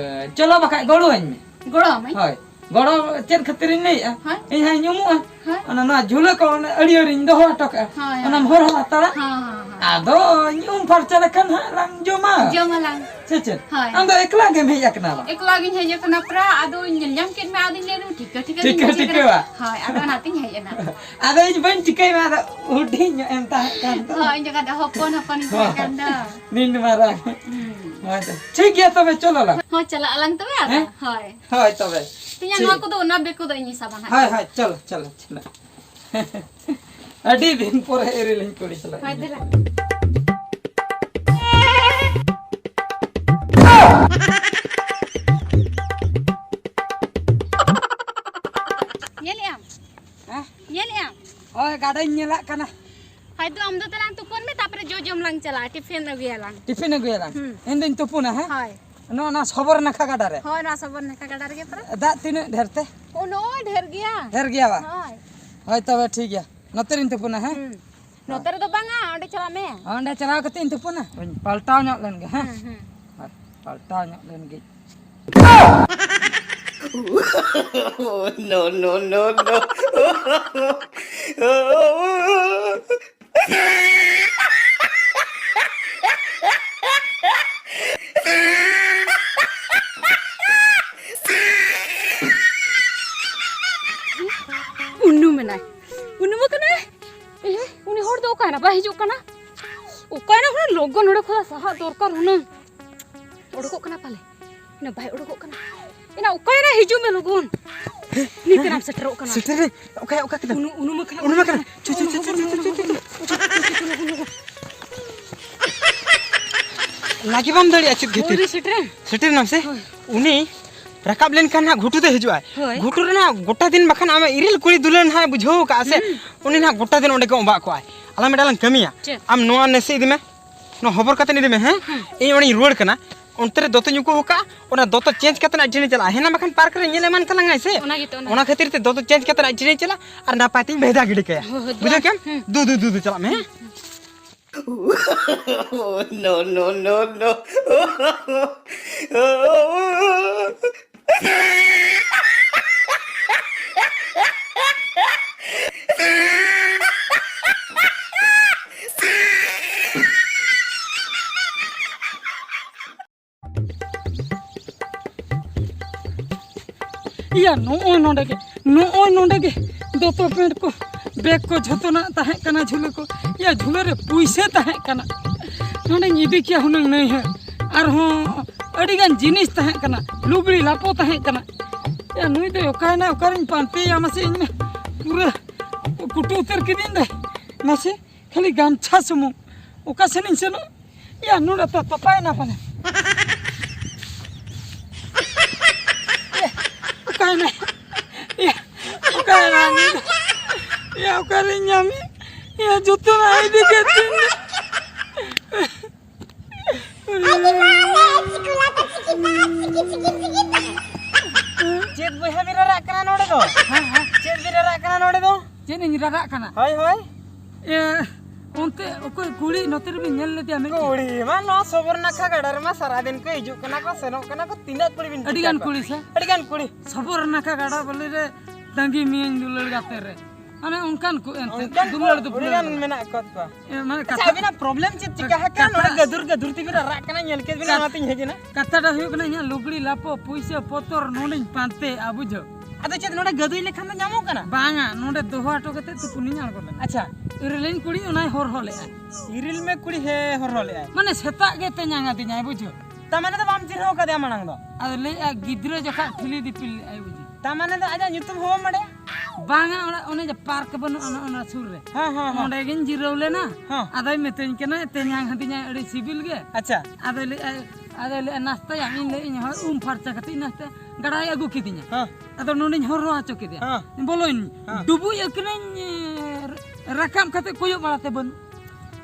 ᱪᱚᱞᱚ ᱵᱟᱠᱷᱟᱡ ᱜᱚᱲᱚᱣᱟᱹᱧ ᱢᱮ᱾ ᱜᱚᱲᱚ ᱟᱢᱟᱹᱧ? ᱦᱳᱭ᱾ ᱜᱚᱲᱚ ᱪᱮᱫ ᱠᱷᱟᱹᱛᱤᱨᱤᱧ ᱞᱟᱹᱭᱮᱜᱼᱟ? ᱦᱳᱭ᱾ ᱤᱧ ᱦᱟᱸᱜ ᱤᱧ ᱩᱢᱩᱜᱼᱟ᱾ ᱦᱳᱭ᱾ ᱚᱱᱟ ᱱᱚᱣᱟ ᱡᱷᱩᱞᱟᱹ ᱠᱚ ᱚᱸᱰᱮ ᱟᱹᱲᱭᱟᱹᱨᱤᱧ ᱫᱚᱦᱚ ᱦᱚᱴᱚ ᱠᱟᱜᱼᱟ᱾ ᱦᱳᱭ, ᱚᱱᱟᱢ ᱦᱳᱭ᱾ ᱦᱚᱨᱦᱚ ᱦᱟᱛᱟᱲᱟ᱾ ᱦᱳᱭ, ᱦᱳᱭ, ᱦᱳᱭ᱾ ᱟᱫᱚᱧ ᱩᱢ ᱯᱷᱟᱨᱪᱟ ᱞᱮᱠᱷᱟᱱ ᱦᱟᱸᱜ ᱞᱟᱝ ᱡᱚᱢᱟ᱾ ᱡᱚᱢᱟᱞᱟᱝ᱾ ᱥᱮ ᱪᱮᱫ? ᱦᱳᱭ᱾ ᱟᱢ ᱫᱚ ᱮᱠᱞᱟ ᱜᱮᱢ ᱦᱮᱡ ᱟᱠᱟᱱᱟ ᱵᱟᱝ? ᱮᱠᱞᱟ ᱜᱤᱧ ᱦᱮᱡ ᱟᱠᱟᱱᱟ ᱯᱨᱟ, ᱟᱫᱚᱧ ᱧᱮᱞ ᱧᱟᱢ ᱠᱮᱫ ᱢᱮ, ᱟᱫᱚᱧ ᱞᱟᱹᱭ ᱫᱟ, ᱴᱷᱤᱠᱟᱹ, ᱴᱷᱤᱠᱟᱹ ᱜᱤᱧ ᱴᱷᱤᱠᱟᱹ, ᱵᱩᱡᱷᱟᱹᱣ ᱴᱷᱤᱠᱟᱹ ᱠᱮᱫᱟ᱾ ᱵᱟ᱾ ᱦᱳᱭ, ᱟᱫᱚ ᱚᱱᱟᱛᱤᱧ ᱦᱮᱡ ᱮᱱᱟ᱾ ᱟᱫᱚ ᱤᱧ ᱵᱟᱹᱧ ᱴᱷᱤᱠᱟᱹᱭ ᱢᱟ, ᱟᱫᱚ ᱦᱩᱰᱤᱧ ᱧᱚᱜ ᱮᱢ ᱛᱟᱦᱮᱸ ᱠᱟᱱ ᱫᱚ᱾ ᱦᱳᱭ, ᱤᱧ ᱡᱚᱠᱷᱚᱱ ᱫᱚ ᱦᱚᱯᱚᱱ, ᱦᱚᱯᱚᱱ ᱤᱧ ᱛᱟᱦᱮᱸ ᱦᱳᱭ᱾ ᱠᱟᱱ ᱫᱚ᱾ ᱱᱤᱱ ᱢᱟᱨᱟᱝ᱾ ᱦᱩᱸ᱾ ᱦᱳᱭ ᱛᱚ᱾ ᱴᱷᱤᱠ ᱜᱮᱭᱟ ᱛᱚᱵᱮ, ᱪᱚᱞᱚ ᱞᱟᱝ᱾ ᱦᱳᱭ, ᱪᱟᱞᱟᱜ ᱟᱞᱟᱝ ᱛᱚᱵᱮ ᱟᱫᱚ᱾ ᱦᱮᱸ? ᱦᱳᱭ᱾ ᱦᱳᱭ ᱛᱚᱵᱮ᱾ ᱛᱤᱧᱟ ᱴᱷᱤᱠ᱾ ᱱᱚᱣᱟ ᱠᱚᱫᱚ ᱚᱱᱟ ᱵᱮᱠᱚ ᱫᱚ ᱤᱧ ᱥᱟᱵᱟ ᱦᱟᱸᱜ᱾ ᱦᱳᱭ, ᱦᱳᱭ, ᱪᱚᱞᱚ, ᱪᱚᱞᱚ, ᱪᱚᱞᱚ᱾ ᱟᱹᱰᱤ ᱫᱤᱱ ᱯᱚᱨᱮ ᱤᱨᱤᱞᱤᱧ ᱠᱩᱲᱤ ᱥᱟᱞᱟᱜ ᱦᱳᱭ, ᱤᱧ ᱫᱮᱞᱟ᱾ ᱧᱮᱞᱮᱜ ᱟᱢ? ᱦᱮᱸ? ᱧᱮᱞᱮᱜ ᱟᱢ? ᱦᱳᱭ, ᱜᱟᱰᱟᱧ ᱧᱮᱞᱟᱜ ᱠᱟᱱᱟ᱾ ᱦᱳᱭ, ᱫᱩ ᱟᱢ ᱫᱚ ᱛᱟᱞᱟᱝ ᱛᱩᱯᱩᱱ ᱢᱮ, ᱛᱟᱯᱚᱨᱮ ᱡᱚ ᱡᱚᱢ ᱞᱟᱝ ᱪᱟᱞᱟᱜᱼᱟ, ᱴᱤᱯᱷᱤᱱ ᱟᱹᱜᱩᱭᱟᱞᱟᱝ᱾ ᱴᱤᱯᱷᱤᱱ ᱟᱹᱜᱩᱭᱟᱞᱟᱝ? ᱦᱩᱸ᱾ ᱤᱧ ᱫᱩᱧ ᱛᱩᱯᱩᱱᱟ, ᱦᱮᱸ? ᱦᱳᱭ᱾ ᱱᱚᱣᱟ, ᱱᱚᱣᱟ ᱥᱚᱵᱚᱨ ᱱᱟᱠᱷᱟ ᱜᱟᱰᱟ ᱨᱮ? ᱦᱳᱭ, ᱱᱚᱣᱟ ᱥᱚᱵᱚᱨ ᱱᱟᱠᱷᱟ ᱜᱟᱰᱟ ᱨᱮᱜᱮ ᱯᱟᱨᱟ᱾ ᱫᱟᱜ ᱛᱤᱱᱟᱹᱜ ᱰᱷᱮᱨ ᱛᱮ? ᱳ, ᱱᱚᱜᱼᱚᱭ ᱰᱷᱮᱨ ᱜᱮᱭᱟ᱾ ᱰᱷᱮᱨ ᱜᱮᱭᱟ ᱵᱟ? ᱦᱳᱭ᱾ ᱦᱳᱭ, ᱛᱚᱵᱮ ᱴᱷᱤᱠ ᱜᱮᱭᱟ᱾ ᱱᱚᱛᱮ ᱨᱤᱧ ᱛᱩᱯᱩᱱᱟ, ᱦᱮᱸ? ᱦᱩᱸ᱾ ᱱᱚᱛᱮ ᱨᱮᱫᱚ ᱵᱟᱝᱟ, ᱚᱸᱰᱮ ᱪᱟᱞᱟᱜ ᱢᱮ᱾ ᱚᱸᱰᱮ ᱪᱟᱞᱟᱣ ᱠᱟᱛᱮ ᱤᱧ ᱛᱩᱯᱩᱱᱟ᱾ ᱦᱳᱭ, ᱯᱟᱞᱴᱟᱣ ᱧᱚᱜ ᱞᱮᱱ ᱜᱮ, ᱦᱮᱸ? ᱦᱩᱸ, ᱦᱩᱸ᱾ ᱦᱳᱭ, ᱯᱟᱞᱴᱟᱣ ᱧᱚᱜ ᱞᱮᱱ ᱜᱮ᱾ No, no, no, no. ᱩᱱᱩᱢ ᱮᱱᱟᱭ, ᱩᱱᱩᱢ ᱟᱠᱟᱱᱟᱭ᱾ ᱮ, ᱩᱱᱤ ᱦᱚᱲ ᱫᱚ ᱚᱠᱟᱭᱮᱱᱟ? ᱵᱟᱭ ᱦᱤᱡᱩᱜ ᱠᱟᱱᱟ᱾ ᱚᱠᱟᱭᱮᱱᱟ? ᱦᱩᱱᱟᱹᱝ ᱞᱚᱜᱚᱱ ᱱᱚᱰᱮ ᱠᱷᱚᱱᱟᱜ ᱥᱟᱦᱟᱜ ᱫᱚᱨᱠᱟᱨ ᱦᱩᱱᱟᱹᱝ᱾ ᱚᱰᱚᱠᱚᱜ ᱠᱟᱱᱟ ᱯᱟᱞᱮ᱾ ᱮᱱᱟ ᱵᱟᱭ ᱚᱰᱚᱠᱚᱜ ᱠᱟᱱᱟ᱾ ᱮᱱᱟ ᱚᱠᱟᱭᱮᱱᱟ? ᱦᱤᱡᱩᱜ ᱢᱮ ᱞᱚᱜᱚᱱ᱾ ᱱᱤᱛ ᱮᱱᱟᱢ ᱥᱮᱴᱮᱨᱚᱜ ᱠᱟᱱᱟ᱾ ᱥᱮᱴᱮᱨ ᱨᱮ, ᱚᱠᱟ, ᱚᱠᱟ ᱠᱮᱫᱟᱢ? ᱩᱱᱩ-, ᱩᱱᱩᱢ ᱟᱠᱟᱱᱟ᱾ ᱩᱱᱩᱢ ᱟᱠᱟᱱᱟ᱾ ᱪᱚ, ᱪᱚ, ᱪᱚ᱾ ᱞᱟᱜᱮ ᱵᱟᱢ ᱫᱟᱲᱮᱭᱟᱜᱼᱟ ᱪᱮᱫ ᱠᱷᱟᱹᱛᱤᱨ? ᱦᱳᱭ, ᱥᱮᱴᱮᱨᱮᱱ᱾ ᱥᱮᱴᱮᱨ ᱮᱱᱟᱢ ᱥᱮ? ᱦᱳᱭ᱾ ᱩᱱᱤ ᱨᱟᱠᱟᱵ ᱞᱮᱱᱠᱷᱟᱱ ᱦᱟᱸᱜ ᱜᱷᱩᱴᱩ ᱛᱮ ᱦᱤᱡᱩᱜᱼᱟᱭ᱾ ᱦᱳᱭ᱾ ᱜᱷᱩᱴᱩ ᱨᱮᱱᱟᱜ ᱜᱚᱴᱟ ᱫᱤᱱ ᱵᱟᱠᱷᱟᱱ ᱟᱢᱟᱜ ᱤᱨᱤᱞ ᱠᱩᱲᱤ ᱫᱩᱞᱟᱹᱲ ᱱᱟᱦᱟᱜ ᱵᱩᱡᱷᱟᱹᱣ ᱠᱟᱜᱼᱟ ᱥᱮ, ᱦᱩᱸ᱾ ᱩᱱᱤ ᱱᱟᱦᱟᱜ ᱜᱚᱴᱟ ᱫᱤᱱ ᱚᱸᱰᱮ ᱜᱮ ᱚᱵᱟᱜ ᱠᱚᱜᱼᱟᱭ᱾ ᱟᱞᱟᱝ ᱢᱤᱫᱴᱟᱝ ᱞᱟᱝ ᱠᱟᱹᱢᱤᱭᱟ᱾ ᱪᱮᱫ? ᱟᱢ ᱱᱚᱣᱟ ᱱᱟᱥᱮ ᱤᱫᱤ ᱢᱮ᱾ ᱱᱚᱣᱟ ᱦᱚᱵᱚᱨ ᱠᱟᱛᱮ ᱤᱫᱤ ᱢᱮ, ᱦᱮᱸ? ᱤᱧ ᱚᱸᱰᱮᱧ ᱨᱩᱣᱟᱹᱲ ᱠᱟᱱᱟ᱾ ᱚᱱᱛᱮ ᱨᱮ ᱫᱚᱛᱚᱧ ᱩᱠᱩ ᱟᱠᱟᱫᱼᱟ, ᱚᱱᱟ ᱫᱚᱛᱚ ᱪᱮᱧᱡᱽ ᱠᱟᱛᱮ ᱟᱡ ᱴᱷᱮᱱᱤᱧ ᱪᱟᱞᱟᱜᱼᱟ᱾ ᱦᱮᱱᱟ ᱵᱟᱠᱷᱟᱱ ᱯᱟᱨᱠ ᱨᱮ ᱧᱮᱞ ᱮᱢᱟᱱ ᱛᱟᱞᱟᱝᱟᱭ ᱥᱮ᱾ ᱚᱱᱟ ᱜᱮᱛᱚ, ᱚᱱᱟ ᱚᱱᱟ ᱠᱷᱟᱹᱛᱤᱨ ᱛᱮ ᱫᱚᱛᱚ ᱪᱮᱧᱡᱽ ᱠᱟᱛᱮ ᱟᱡ ᱴᱷᱮᱱᱤᱧ ᱪᱟᱞᱟᱜᱼᱟ ᱟᱨ ᱱᱟᱯᱟᱭ ᱛᱤᱧ ᱵᱷᱮᱡᱟ ᱜᱤᱰᱤ ᱠᱟᱭᱟ᱾ ᱦᱳᱭ, ᱦᱳᱭ, ᱵᱩᱡᱷᱟᱹᱣ ᱠᱮᱢ? ᱦᱩᱸ᱾ ᱫᱩ, ᱫᱩ, ᱫᱩ, ᱫᱩ, ᱪᱟᱞᱟᱜ ᱢᱮ, ᱦᱮᱸ? No, no, no, no. ᱤᱭᱟ, ᱱᱚᱜᱼᱚᱭ ᱱᱚᱰᱮ ᱜᱮ, ᱱᱚᱜᱼᱚᱭ ᱱᱚᱰᱮ ᱜᱮ ᱫᱚᱛᱚ ᱯᱮᱱᱴ ᱠᱚ, ᱵᱮᱜᱽ ᱠᱚ ᱡᱷᱚᱛᱚᱱᱟᱜ ᱛᱟᱦᱮᱸ ᱠᱟᱱᱟ ᱡᱷᱩᱞᱟᱹ ᱠᱚ᱾ ᱤᱭᱟ, ᱡᱷᱩᱞᱟᱹ ᱨᱮ ᱯᱩᱭᱥᱟᱹ ᱛᱟᱦᱮᱸ ᱠᱟᱱᱟ, ᱱᱚᱰᱮᱧ ᱤᱫᱤ ᱠᱮᱭᱟ ᱦᱩᱱᱟᱹᱝ ᱱᱟᱹᱭ ᱦᱟᱸᱜ᱾ ᱟᱨᱦᱚᱸ ᱟᱹᱰᱤᱜᱟᱱ ᱡᱤᱱᱤᱥ ᱛᱟᱦᱮᱸ ᱠᱟᱱᱟ, ᱞᱩᱜᱽᱲᱤ ᱞᱟᱯᱚ ᱛᱟᱦᱮᱸ ᱠᱟᱱᱟ᱾ ᱤᱭᱟ, ᱱᱩᱭ ᱫᱚᱭ ᱚᱠᱟᱭᱮᱱᱟ, ᱚᱠᱟᱨᱤᱧ ᱯᱟᱱᱛᱮᱭᱟ ᱢᱟᱥᱮ? ᱤᱧ ᱢᱟ ᱯᱩᱨᱟᱹ ᱠᱩᱴᱩ ᱩᱛᱟᱹᱨ ᱠᱤᱫᱤᱧ ᱫᱚᱭ ᱢᱟᱥᱮ᱾ ᱠᱷᱟᱹᱞᱤ ᱜᱟᱢᱪᱷᱟ ᱥᱩᱢᱩᱝ᱾ ᱚᱠᱟ ᱥᱮᱱᱤᱧ ᱥᱮᱱᱚᱜ? ᱭᱟ, ᱱᱚᱰᱮ ᱛᱚ ᱛᱚᱯᱟᱭᱮᱱᱟ ᱯᱟᱞᱮ᱾ ᱭᱟ, ᱚᱠᱟᱭᱮᱱᱟᱭ? ᱭᱟ, ᱚᱠᱟᱭᱮᱱᱟᱭ ᱱᱩᱭ ᱫᱚ? ᱭᱟ, ᱚᱠᱟᱨᱮᱧ ᱧᱟᱢᱮᱭᱟ? ᱭᱟ, ᱡᱚᱛᱚᱱᱟᱜ ᱤᱫᱤ ᱠᱮᱫ ᱛᱤᱧ ᱫᱚ᱾ ᱪᱮᱫ ᱵᱚᱭᱦᱟ ᱵᱤᱱ ᱨᱟᱨᱟᱜ ᱠᱟᱱᱟ ᱱᱚᱰᱮ ᱫᱚ? ᱦᱮᱸ, ᱦᱮᱸ᱾ ᱪᱮᱫ ᱵᱤᱱ ᱨᱟᱨᱟᱜ ᱠᱟᱱᱟ ᱱᱚᱰᱮ ᱫᱚ? ᱪᱮᱫ ᱤᱧ ᱨᱟᱨᱟᱜ ᱠᱟᱱᱟ? ᱦᱳᱭ, ᱦᱳᱭ᱾ ᱮ, ᱚᱱᱛᱮ ᱚᱠᱚᱭ ᱠᱩᱲᱤ ᱱᱚᱛᱮ ᱨᱮᱵᱤᱱ ᱧᱮᱞ ᱞᱮᱫᱮᱭᱟ ᱢᱮᱱᱛᱮ? ᱠᱩᱲᱤ ᱢᱟ ᱱᱚᱣᱟ ᱥᱚᱵᱚᱨ ᱱᱟᱠᱷᱟ ᱜᱟᱰᱟ ᱨᱮᱢᱟ ᱥᱟᱨᱟᱫᱤᱱ ᱠᱚ ᱦᱤᱡᱩᱜ ᱠᱟᱱᱟ ᱠᱚ, ᱥᱮᱱᱚᱜ ᱠᱟᱱᱟ ᱠᱚ, ᱛᱤᱱᱟᱹᱜ ᱠᱩᱲᱤ ᱵᱤᱱ ᱟᱹᱰᱤ ᱴᱷᱤᱠᱟ ᱜᱟᱱ ᱠᱚᱣᱟ? ᱠᱩᱲᱤ ᱥᱮ? ᱟᱹᱰᱤ ᱜᱟᱱ ᱠᱩᱲᱤ᱾ ᱥᱚᱵᱚᱨ ᱱᱟᱠᱷᱟ ᱜᱟᱰᱟ ᱵᱟᱹᱞᱤ ᱨᱮ ᱛᱟᱺᱜᱤ ᱢᱤᱭᱟᱹᱧ ᱫᱩᱞᱟᱹᱲ ᱜᱟᱛᱮ ᱨᱮ᱾ ᱢᱟᱱᱮ ᱚᱱᱠᱟᱱ ᱠᱚ ᱮᱱᱛᱮ, ᱚᱱᱠᱟᱱ ᱫᱩᱞᱟᱹᱲ ᱠᱚ ᱫᱩᱯᱞᱟᱹᱲ ᱟᱹᱰᱤ ᱜᱟᱱ ᱵᱟᱞᱟ᱾ ᱢᱮᱱᱟᱜ ᱟᱠᱟᱫ ᱠᱚᱣᱟ᱾ ᱮ, ᱢᱟᱱᱮ ᱟᱪᱪᱷᱟ, ᱠᱟᱛᱷᱟ, ᱟᱹᱵᱤᱱᱟᱜ problem ᱪᱮᱫ ᱪᱤᱠᱟ ᱟᱠᱟᱱᱟ? ᱠᱟᱛᱷᱟ, ᱱᱚᱰᱮ ᱜᱟᱹᱫᱩᱨ ᱜᱟᱹᱫᱩᱨ ᱛᱮᱵᱤᱱ ᱨᱟᱨᱟᱜ ᱠᱟᱱᱟ, ᱧᱮᱞ ᱠᱮᱫ ᱵᱤᱱ, ᱠᱟᱛ-, ᱚᱱᱟᱛᱤᱧ ᱦᱮᱡ ᱮᱱᱟ᱾ ᱠᱟᱛᱷᱟᱴᱟ ᱦᱩᱭᱩᱜ ᱠᱟᱱᱟ, ᱤᱧᱟᱹᱜ ᱞᱩᱜᱽᱲᱤ ᱞᱟᱯᱚ, ᱯᱩᱭᱥᱟᱹ ᱯᱚᱛᱚᱨ ᱱᱚᱰᱮᱧ ᱯᱟᱱᱛᱮᱭᱮᱜᱼᱟ, ᱵᱩᱡᱷᱟᱹᱣ᱾ ᱟᱫᱚ ᱪᱮᱫ ᱱᱚᱰᱮ ᱜᱟᱹᱫᱩᱭ ᱞᱮᱠᱷᱟᱱ ᱫᱚ ᱧᱟᱢᱚᱜ ᱠᱟᱱᱟ? ᱵᱟᱝᱟ, ᱱᱚᱰᱮ ᱫᱚᱦᱚ ᱦᱚᱴᱚ ᱠᱟᱛᱮ ᱛᱩᱯᱩᱱᱤᱧ ᱟᱬᱜᱚ ᱞᱮᱱᱟ᱾ ᱟᱪᱪᱷᱟ᱾ ᱤᱨᱤᱞᱤᱧ ᱠᱩᱲᱤ ᱚᱱᱟᱭ ᱦᱚᱨᱦᱚ ᱞᱮᱜᱼᱟ᱾ ᱤᱨᱤᱞ ᱢᱮ ᱠᱩᱲᱤ, ᱦᱮᱸ, ᱦᱚᱨᱦᱚ ᱞᱮᱜᱼᱟᱭ᱾ ᱢᱟᱱᱮ ᱥᱮᱛᱟᱜ ᱜᱮ ᱛᱮᱧᱟᱝ ᱟᱫᱤᱧᱟᱭ, ᱵᱩᱡᱷᱟᱹᱣ᱾ ᱛᱟ ᱢᱟᱱᱮ ᱫᱚ ᱵᱟᱢ ᱪᱤᱱᱦᱟᱹᱣ ᱠᱟᱫᱮᱭᱟ ᱢᱟᱲᱟᱝ ᱫᱚ? ᱟᱫᱚ ᱞᱟᱹᱭᱮᱜᱼᱟ, ᱜᱤᱫᱽᱨᱟᱹ ᱡᱚᱠᱷᱟᱜ ᱴᱷᱤᱞᱤ ᱫᱤᱯᱤᱞ ᱞᱮᱜᱼᱟᱭ, ᱵᱩᱡᱷᱟᱹᱣ᱾ ᱛᱟ ᱢᱟᱱᱮ ᱫᱚ ᱟᱡᱟᱜ ᱧᱩᱛᱩᱢ ᱦᱚᱸ ᱵᱟᱢ ᱵᱟᱲᱟᱭᱟ? ᱵᱟᱝᱟ, ᱚᱱᱟ, ᱚᱱᱮ ᱡᱮ ᱯᱟᱨᱠ ᱵᱟᱹᱱᱩᱜᱼᱟ, ᱚᱱᱟ, ᱚᱱᱟ ᱥᱩᱨ ᱨᱮ᱾ ᱦᱮᱸ, ᱦᱮᱸ, ᱦᱮᱸ᱾ ᱚᱸᱰᱮ ᱜᱤᱧ ᱡᱤᱨᱟᱹᱣ ᱞᱮᱱᱟ᱾ ᱦᱮᱸ᱾ ᱟᱫᱚᱭ ᱢᱤᱛᱟᱹᱧ ᱠᱟᱱᱟ, "ᱛᱮᱧᱟᱝ ᱦᱟᱹᱫᱤᱧᱟᱭ ᱟᱹᱰᱤ ᱥᱤᱵᱤᱞ ᱜᱮ᱾" ᱟᱪᱪᱷᱟ᱾ ᱟᱫᱚᱭ ᱞᱟᱹᱭᱮᱜᱼᱟᱭ, ᱟᱫᱚᱭ ᱞᱟᱹᱭᱮᱜᱼᱟ, "ᱱᱟᱥᱛᱟᱭᱟᱢ?" ᱤᱧ ᱞᱟᱹᱭᱮᱜᱼᱟᱹᱧ, "ᱦᱳᱭ, ᱩᱢ ᱯᱷᱟᱨᱪᱟ ᱠᱟᱛᱮ ᱤᱧ ᱱᱟᱥᱛᱟᱭᱟ᱾" ᱜᱟᱰᱟᱭ ᱟᱹᱜᱩ ᱠᱤᱫᱤᱧᱟ᱾ ᱦᱮᱸ᱾ ᱟᱫᱚ ᱱᱚᱰᱮᱧ ᱦᱚᱨᱦᱚ ᱦᱚᱪᱚ ᱠᱮᱫᱮᱭᱟ᱾ ᱦᱮᱸ᱾ ᱵᱚᱞᱚᱭᱮᱱ᱾ ᱦᱮᱸ᱾ ᱰᱩᱵᱩᱡ ᱟᱹᱠᱤᱱᱟᱹᱧ, ᱮ, ᱨᱟᱠᱟᱵ ᱠᱟᱛᱮ ᱠᱚᱭᱚᱜ ᱵᱟᱲᱟᱛᱮ ᱵᱟᱹᱱᱩᱜ᱾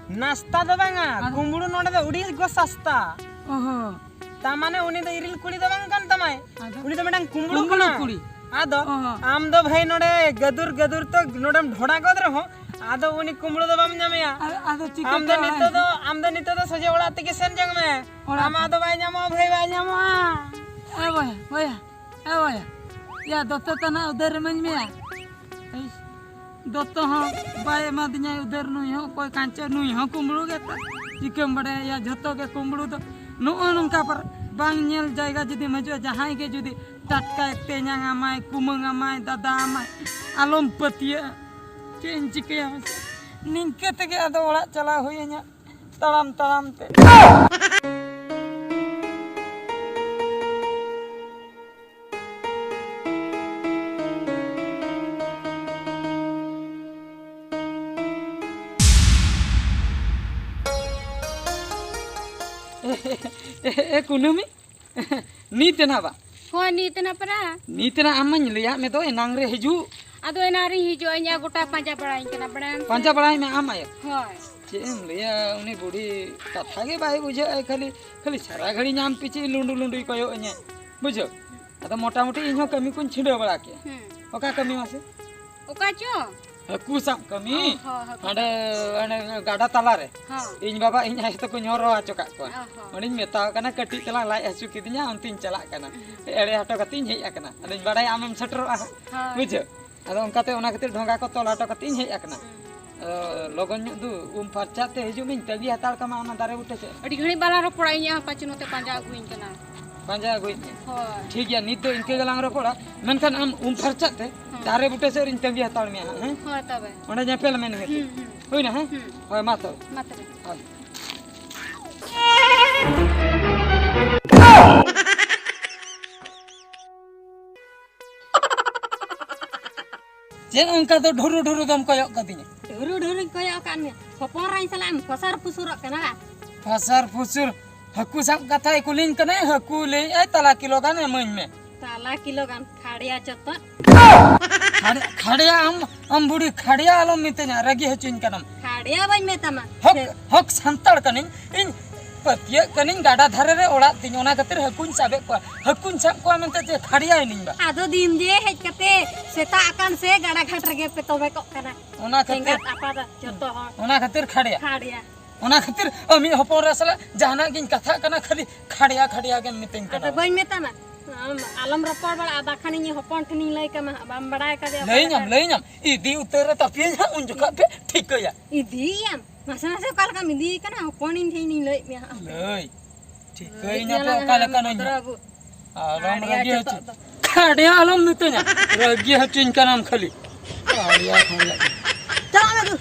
ᱱᱟᱥᱛᱟ ᱫᱚ ᱵᱟᱝᱟ, ᱟᱫᱚ? ᱠᱩᱢᱵᱽᱲᱩ ᱱᱚᱰᱮ ᱫᱚ ᱩᱰᱤ ᱜᱚ ᱥᱟᱥᱛᱟ᱾ ᱚᱦᱚ᱾ ᱛᱟ ᱢᱟᱱᱮ ᱩᱱᱤ ᱫᱚ ᱤᱨᱤᱞ ᱠᱩᱲᱤ ᱫᱚ ᱵᱟᱝ ᱠᱟᱱ ᱛᱟᱢᱟᱭ᱾ ᱟᱫᱚ? ᱩᱱᱤ ᱫᱚ ᱢᱤᱫᱴᱟᱝ ᱠᱩᱢᱵᱽᱲᱩ ᱠᱩᱢᱵᱽᱲᱩ ᱠᱟᱱᱟ᱾ ᱠᱩᱲᱤ᱾ ᱟᱫᱚ ᱚᱦᱚ᱾ ᱟᱢ ᱫᱚ ᱵᱷᱟᱹᱭ ᱱᱚᱰᱮ ᱜᱟᱹᱫᱩᱨ ᱜᱟᱹᱫᱩᱨ ᱛᱚ ᱱᱚᱰᱮᱢ ᱰᱷᱚᱰᱟ ᱜᱚᱫ ᱨᱮᱦᱚᱸ, ᱟᱫᱚ ᱩᱱᱤ ᱠᱩᱢᱵᱽᱲᱩ ᱫᱚ ᱵᱟᱢ ᱧᱟᱢᱮᱭᱟ᱾ ᱟᱫᱚ, ᱟᱫᱚ ᱪᱤᱠᱟᱹᱛᱮ ᱟᱢ ᱫᱚ ᱚᱲᱟᱜ ᱱᱤᱛᱚᱜ ᱫᱚ, ᱦᱤᱡᱩᱜ? ᱟᱢ ᱫᱚ ᱱᱤᱛᱚᱜ ᱫᱚ ᱥᱚᱡᱷᱮ ᱚᱲᱟᱜ ᱛᱮᱜᱮ ᱥᱮᱱ ᱧᱚᱜ ᱢᱮ᱾ ᱚᱲᱟᱜ? ᱟᱢᱟᱜ ᱫᱚ ᱵᱟᱭ ᱧᱟᱢᱚᱜᱼᱟ ᱵᱷᱟᱹᱭ, ᱵᱟᱭ ᱧᱟᱢᱚᱜᱼᱟ᱾ ᱮ ᱵᱚᱭᱦᱟ, ᱵᱚᱭᱦᱟ, ᱮ ᱵᱚᱭᱦᱟ, ᱭᱟ ᱫᱚᱛᱚ ᱛᱟᱱᱟ ᱩᱫᱷᱟᱹᱨ ᱤᱢᱟᱹᱧ ᱢᱮᱭᱟ᱾ ᱤᱥ, ᱫᱚᱛᱚ ᱦᱚᱸ ᱵᱟᱭ ᱮᱢᱟᱫᱤᱧᱟ ᱩᱫᱷᱟᱹᱨ, ᱱᱩᱭ ᱦᱚᱸ ᱚᱠᱚᱭ ᱠᱟᱧᱪᱚ, ᱱᱩᱭ ᱦᱚᱸ ᱠᱩᱢᱵᱽᱲᱩ ᱜᱮ ᱛᱟᱭ᱾ ᱪᱤᱠᱟᱹᱢ ᱵᱟᱲᱟᱭᱟ ᱭᱟ, ᱡᱷᱚᱛᱚ ᱜᱮ ᱠᱩᱢᱵᱽᱲᱩ ᱫᱚ᱾ ᱱᱚᱜᱼᱚ ᱱᱚᱝᱠᱟ ᱯᱟᱨ-, ᱵᱟᱝ ᱧᱮᱞ ᱡᱟᱭᱜᱟ ᱡᱩᱫᱤᱢ ᱦᱤᱡᱩᱜᱼᱟ, ᱡᱟᱦᱟᱸᱭ ᱜᱮ ᱡᱩᱫᱤ ᱴᱟᱴᱠᱟᱭ ᱛᱮᱧᱟᱝ ᱟᱢᱟᱭ, ᱠᱩᱢᱟᱹᱝ ᱟᱢᱟᱭ, ᱫᱟᱫᱟ ᱟᱢᱟᱭ, ᱟᱞᱚᱢ ᱯᱟᱹᱛᱭᱟᱹᱜᱼᱟ᱾ ᱪᱮᱫ ᱤᱧ ᱪᱤᱠᱟᱹᱭᱟ ᱢᱟᱥᱮ? ᱱᱤᱝᱠᱟᱹ ᱛᱮᱜᱮ ᱟᱫᱚ ᱚᱲᱟᱜ ᱪᱟᱞᱟᱣ ᱦᱩᱭ ᱤᱧᱟᱹ, ᱛᱟᱲᱟᱢ ᱛᱟᱲᱟᱢ ᱛᱮ᱾ ᱮ, ᱮ, ᱮ, ᱠᱩᱱᱟᱹᱢᱤ, ᱱᱤᱛ ᱮᱱᱟ ᱵᱟ? ᱦᱳᱭ, ᱱᱤᱛ ᱮᱱᱟ ᱯᱟᱨᱟ᱾ ᱱᱤᱛ ᱮᱱᱟ, ᱟᱢ ᱢᱟᱧ ᱞᱟᱹᱭᱟᱫ ᱢᱮ ᱫᱚ ᱮᱱᱟᱝ ᱨᱮ ᱦᱤᱡᱩᱜ᱾ ᱟᱫᱚ ᱮᱱᱟᱝ ᱨᱤᱧ ᱦᱤᱡᱩᱜᱼᱟ, ᱤᱧ ᱟᱨ ᱜᱚᱴᱟ ᱯᱟᱸᱡᱟ ᱵᱟᱲᱟᱭᱤᱧ ᱠᱟᱱᱟ, ᱵᱟᱲᱟᱭᱟᱢ ᱥᱮ? ᱯᱟᱸᱡᱟ ᱵᱟᱲᱟᱭ ᱢᱮ ᱟᱢ ᱟᱭᱳ᱾ ᱦᱳᱭ᱾ ᱪᱮᱫ ᱮᱢ ᱞᱟᱹᱭᱟ, ᱩᱱᱤ ᱵᱩᱲᱦᱤ ᱠᱟᱛᱷᱟ ᱜᱮ ᱵᱟᱭ ᱵᱩᱡᱷᱟᱹᱜᱼᱟ, ᱠᱷᱟᱹᱞᱤ, ᱠᱷᱟᱹᱞᱤ ᱥᱟᱨᱟ ᱜᱷᱟᱹᱲᱤ ᱧᱟᱢ ᱯᱤᱪᱷᱤ ᱞᱩᱸᱰᱩ ᱞᱩᱸᱰᱩᱭ ᱠᱚᱭᱚᱜ ᱤᱧᱟᱹ, ᱵᱩᱡᱷᱟᱹᱣ? ᱟᱫᱚ ᱢᱚᱴᱟᱢᱩᱴᱤ ᱤᱧ ᱦᱚᱸ ᱠᱟᱹᱢᱤ ᱠᱚᱧ ᱪᱷᱤᱰᱟᱹᱣ ᱵᱟᱲᱟ ᱠᱮᱭᱟ᱾ ᱦᱩᱸ᱾ ᱚᱠᱟ ᱠᱟᱹᱢᱤ ᱢᱟᱥᱮ? ᱚᱠᱟ ᱪᱚ? ᱦᱟᱹᱠᱩ ᱥᱟᱵ ᱠᱟᱹᱢᱤ᱾ ᱚ, ᱦᱚᱸ, ᱦᱟᱹᱠᱩ ᱦᱟᱸᱰᱮ, ᱥᱟᱵ᱾ ᱦᱟᱸᱰᱮ ᱜᱟᱰᱟ ᱛᱟᱞᱟᱨᱮ᱾ ᱦᱚᱸ᱾ ᱤᱧ ᱵᱟᱵᱟ, ᱤᱧ ᱟᱭᱳ ᱛᱟᱠᱚᱧ ᱦᱚᱨᱦᱚ ᱦᱚᱪᱚ ᱠᱟᱜ ᱠᱚᱣᱟ᱾ ᱚ, ᱦᱚᱸ᱾ ᱚᱸᱰᱮᱧ ᱢᱮᱛᱟᱣ ᱠᱟᱱᱟ, ᱠᱟᱹᱴᱤᱡ ᱛᱟᱞᱟᱝ ᱞᱟᱡ ᱦᱟᱹᱥᱩ ᱠᱤᱫᱤᱧᱟ, ᱚᱱᱛᱮᱧ ᱪᱟᱞᱟᱜ ᱠᱟᱱᱟ᱾ ᱦᱩᱸ᱾ ᱮᱲᱮ ᱦᱚᱴᱚ ᱠᱟᱛᱮᱧ ᱦᱮᱡ ᱟᱠᱟᱱᱟ᱾ ᱟᱫᱚᱧ ᱵᱟᱲᱟᱭᱟ ᱟᱢᱮᱢ ᱥᱮᱴᱮᱨᱚᱜᱼᱟ ᱦᱟᱸᱜ᱾ ᱦᱳᱭ᱾ ᱵᱩᱡᱷᱟᱹᱣ? ᱟᱫᱚ ᱚᱱᱠᱟᱛᱮ, ᱚᱱᱟ ᱠᱷᱟᱹᱛᱤᱨ ᱰᱷᱚᱸᱜᱟ ᱠᱚ ᱛᱚᱞ ᱦᱚᱴᱚ ᱠᱟᱛᱮᱧ ᱦᱮᱡ ᱟᱠᱟᱱᱟ᱾ ᱦᱩᱸ᱾ ᱟᱫᱚ ᱞᱚᱜᱚᱱ ᱧᱚᱜ ᱫᱩ ᱩᱢ ᱯᱷᱟᱨᱪᱟ ᱛᱮ ᱦᱤᱡᱩᱜ ᱢᱮᱧ, ᱛᱟᱺᱜᱤ ᱦᱟᱛᱟᱲ ᱠᱟᱢᱟ ᱚᱱᱟ ᱫᱟᱨᱮ ᱵᱩᱴᱟᱹ ᱥᱮᱫ᱾ ᱟᱹᱰᱤ ᱜᱷᱟᱹᱲᱤᱡ ᱵᱟᱞᱟ ᱨᱚᱯᱚᱲᱟ, ᱤᱧᱟᱹᱜ ᱦᱚᱸ ᱯᱟᱪᱮ ᱱᱚᱛᱮ ᱯᱟᱸᱡᱟ ᱟᱹᱜᱩᱭᱤᱧ ᱠᱟᱱᱟ᱾ ᱯᱟᱸᱡᱟ ᱟᱹᱜᱩᱭᱮᱫ ᱢᱮᱭᱟ᱾ ᱦᱳᱭ᱾ ᱴᱷᱤᱠ ᱜᱮᱭᱟ, ᱱᱤᱛ ᱫᱚ ᱤᱱᱠᱟᱹ ᱜᱮᱞᱟᱝ ᱨᱚᱯᱚᱲᱟ, ᱢᱮᱱᱠᱷᱟᱱ ᱟᱢ ᱩᱢ ᱯᱷᱟᱨᱪᱟᱜ ᱛᱮ ᱦᱮᱸ᱾ ᱫᱟᱨᱮ ᱵᱩᱴᱟᱹ ᱥᱮᱫ ᱨᱤᱧ ᱛᱟᱺᱜᱤ ᱦᱟᱛᱟᱲ ᱢᱮᱭᱟ ᱦᱟᱸᱜ, ᱦᱮᱸ? ᱦᱳᱭ ᱛᱚᱵᱮ᱾ ᱚᱸᱰᱮ ᱧᱮᱯᱮᱞ ᱢᱮ ᱱᱤᱦᱟᱹᱛ᱾ ᱦᱩᱸ, ᱦᱩᱸ᱾ ᱦᱩᱭᱱᱟ, ᱦᱮᱸ? ᱦᱩᱸ᱾ ᱦᱳᱭ, ᱢᱟ ᱛᱚᱵᱮ᱾ ᱢᱟ ᱛᱚᱵᱮ᱾ ᱦᱳᱭ᱾ ᱪᱮᱫ ᱚᱱᱠᱟ ᱫᱚ ᱰᱷᱩᱨᱩ ᱰᱷᱩᱨᱩ ᱫᱚᱢ ᱠᱚᱭᱚᱜ ᱠᱟᱫᱤᱧᱟ? ᱰᱷᱩᱨᱩ ᱰᱷᱩᱨᱩᱧ ᱠᱚᱭᱚᱜ ᱟᱠᱟᱫ ᱢᱮᱭᱟ᱾ ᱦᱚᱯᱚᱱ ᱮᱨᱟᱧ ᱥᱟᱞᱟᱜ ᱮᱢ ᱯᱷᱚᱥᱟᱨ ᱯᱷᱩᱥᱩᱨᱚᱜ ᱠᱟᱱᱟ ᱵᱟ? ᱯᱷᱚᱥᱟᱨ ᱯᱷᱩᱥᱩᱨ? ᱦᱟᱹᱠᱩ ᱥᱟᱵ ᱠᱟᱛᱷᱟᱭ ᱠᱩᱞᱤᱧ ᱠᱟᱱᱟᱭ, ᱦᱟᱹᱠᱩ ᱞᱟᱹᱭᱮᱫᱼᱟᱭ ᱛᱟᱞᱟ ᱠᱤᱞᱳ ᱜᱟᱱ ᱮᱢᱟᱹᱧ ᱢᱮ᱾ ᱛᱟᱞᱟ ᱠᱤᱞᱳ ᱜᱟᱱ ᱠᱷᱟᱲᱭᱟ ᱪᱚᱛᱚᱫ᱾ ᱠᱷᱟᱲᱭᱟ, ᱠᱷᱟᱲᱭᱟ ᱟᱢ, ᱟᱢ ᱵᱩᱲᱦᱤ ᱠᱷᱟᱲᱭᱟ ᱟᱞᱚᱢ ᱢᱤᱛᱟᱹᱧᱟ, ᱨᱟᱹᱜᱤ ᱦᱚᱪᱚᱧ ᱠᱟᱱᱟᱢ᱾ ᱠᱷᱟᱲ- ᱮᱭᱟ ᱵᱟᱹᱧ ᱢᱮᱛᱟᱢᱟ᱾ ᱦᱚᱠ, ᱦᱚᱠ ᱥᱟᱱᱛᱟᱲ ᱠᱟᱹᱱᱟᱹᱧ ᱤᱧ᱾ ᱯᱟᱹᱛᱭᱟᱹᱜ ᱠᱟᱹᱱᱟᱹᱧ ᱜᱟᱰᱟ ᱫᱷᱟᱨᱮ ᱨᱮ ᱚᱲᱟᱜ ᱛᱤᱧ, ᱚᱱᱟ ᱠᱷᱟᱹᱛᱤᱨ ᱦᱟᱹᱠᱩᱧ ᱥᱟᱵᱮᱫ ᱠᱚᱣᱟ᱾ ᱦᱟᱹᱠᱩᱧ ᱥᱟᱵ ᱠᱚᱣᱟ ᱢᱮᱱᱛᱮ ᱪᱮᱫ ᱠᱷᱟᱲᱭᱟᱭᱤᱱᱟᱹᱧ ᱵᱟ? ᱟᱫᱚ ᱫᱤᱱ ᱡᱮ ᱦᱮᱡ ᱠᱟᱛᱮ ᱥᱮᱛᱟᱜ ᱟᱠᱟᱱ ᱥᱮ ᱜᱟᱰᱟ ᱜᱷᱟᱴ ᱨᱮᱜᱮ ᱯᱮ ᱛᱚᱵᱮ ᱠᱚᱜ ᱠᱟᱱᱟ᱾ ᱚᱱᱟ ᱠᱷᱟᱹᱛᱤᱨ, ᱮᱸᱜᱟᱛ ᱟᱯᱟᱛ ᱡᱚᱛᱚ ᱦᱚᱲ᱾ ᱚᱱᱟ ᱠᱷᱟᱹᱛᱤᱨ ᱠᱷᱟᱲᱭᱟ᱾ ᱠᱷᱟᱲᱭᱟ᱾ ᱚᱱᱟ ᱠᱷᱟᱹᱛᱤᱨ ᱟᱢᱤᱡ ᱦᱚᱯᱚᱱ ᱮᱨᱟ ᱥᱟᱞᱟᱜ ᱡᱟᱦᱟᱱᱟᱜ ᱜᱤᱧ ᱠᱟᱛᱷᱟᱜ ᱠᱟᱱᱟ, ᱠᱷᱟᱹᱞᱤ ᱠᱷᱟᱲᱭᱟ ᱠᱷᱟᱲᱭᱟ ᱜᱮᱢ ᱢᱤᱛᱟᱹᱧ ᱠᱟᱱᱟ᱾ ᱟᱫᱚ ᱵᱟᱹᱧ ᱢᱮᱛᱟᱢᱟ? ᱟᱢ ᱟᱞᱚᱢ ᱨᱚᱯᱚᱲ ᱵᱟᱲᱟᱜᱼᱟ, ᱵᱟᱠᱷᱟᱱ ᱤᱧ ᱦᱚᱯᱚᱱ ᱴᱷᱮᱱᱤᱧ ᱞᱟᱹᱭ ᱠᱟᱢᱟ ᱦᱟᱸᱜ, ᱵᱟᱢ ᱵᱟᱲᱟᱭ ᱠᱟᱫᱮᱭᱟ ᱚᱠᱟ ᱞᱟᱹᱭᱟᱹᱧᱟᱢ, ᱞᱮᱠᱟ᱾ ᱞᱟᱹᱭᱟᱹᱧᱟᱢ, ᱤᱫᱤ ᱩᱛᱟᱹᱨ ᱨᱮ ᱛᱟᱯᱤᱭᱟᱹᱧ ᱦᱟᱸᱜ, ᱩᱱ ᱡᱚᱠᱷᱟᱜ ᱯᱮ ᱴᱷᱤᱠᱟᱹᱭᱟ᱾ ᱤᱫᱤᱭᱮᱭᱟᱢ? ᱱᱟᱥᱮ ᱱᱟᱥᱮ ᱚᱠᱟ ᱞᱮᱠᱟᱢ ᱤᱫᱤᱭᱮ ᱠᱟᱱᱟ, ᱦᱚᱯᱚᱱᱤᱧ ᱴᱷᱮᱱ ᱤᱧ ᱞᱟᱹᱭᱮᱫ ᱢᱮᱭᱟ ᱦᱟᱸᱜ᱾ ᱞᱟᱹᱭ, ᱴᱷᱤᱠᱟᱹᱭᱤᱧ ᱦᱟᱯᱮ ᱚᱠᱟ ᱞᱮᱠᱟᱱᱟᱹᱧ ᱦᱟᱸᱜ᱾ ᱟᱞᱚᱢ ᱠᱷᱟᱲᱭᱟ ᱨᱟᱹᱜᱤ ᱦᱚᱪᱚ, ᱪᱚᱴᱚᱜ ᱫᱚ᱾ ᱠᱷᱟᱲᱭᱟ ᱟᱞᱚᱢ ᱢᱤᱛᱟᱹᱧᱟ, ᱨᱟᱹᱜᱤ ᱦᱚᱪᱚᱧ ᱠᱟᱱᱟᱢ ᱠᱷᱟᱹᱞᱤ᱾ ᱠᱷᱟᱲᱭᱟ, ᱠᱷᱟᱲᱭᱟ᱾ ᱪᱟᱞᱟᱜ ᱢᱮ ᱛᱚ᱾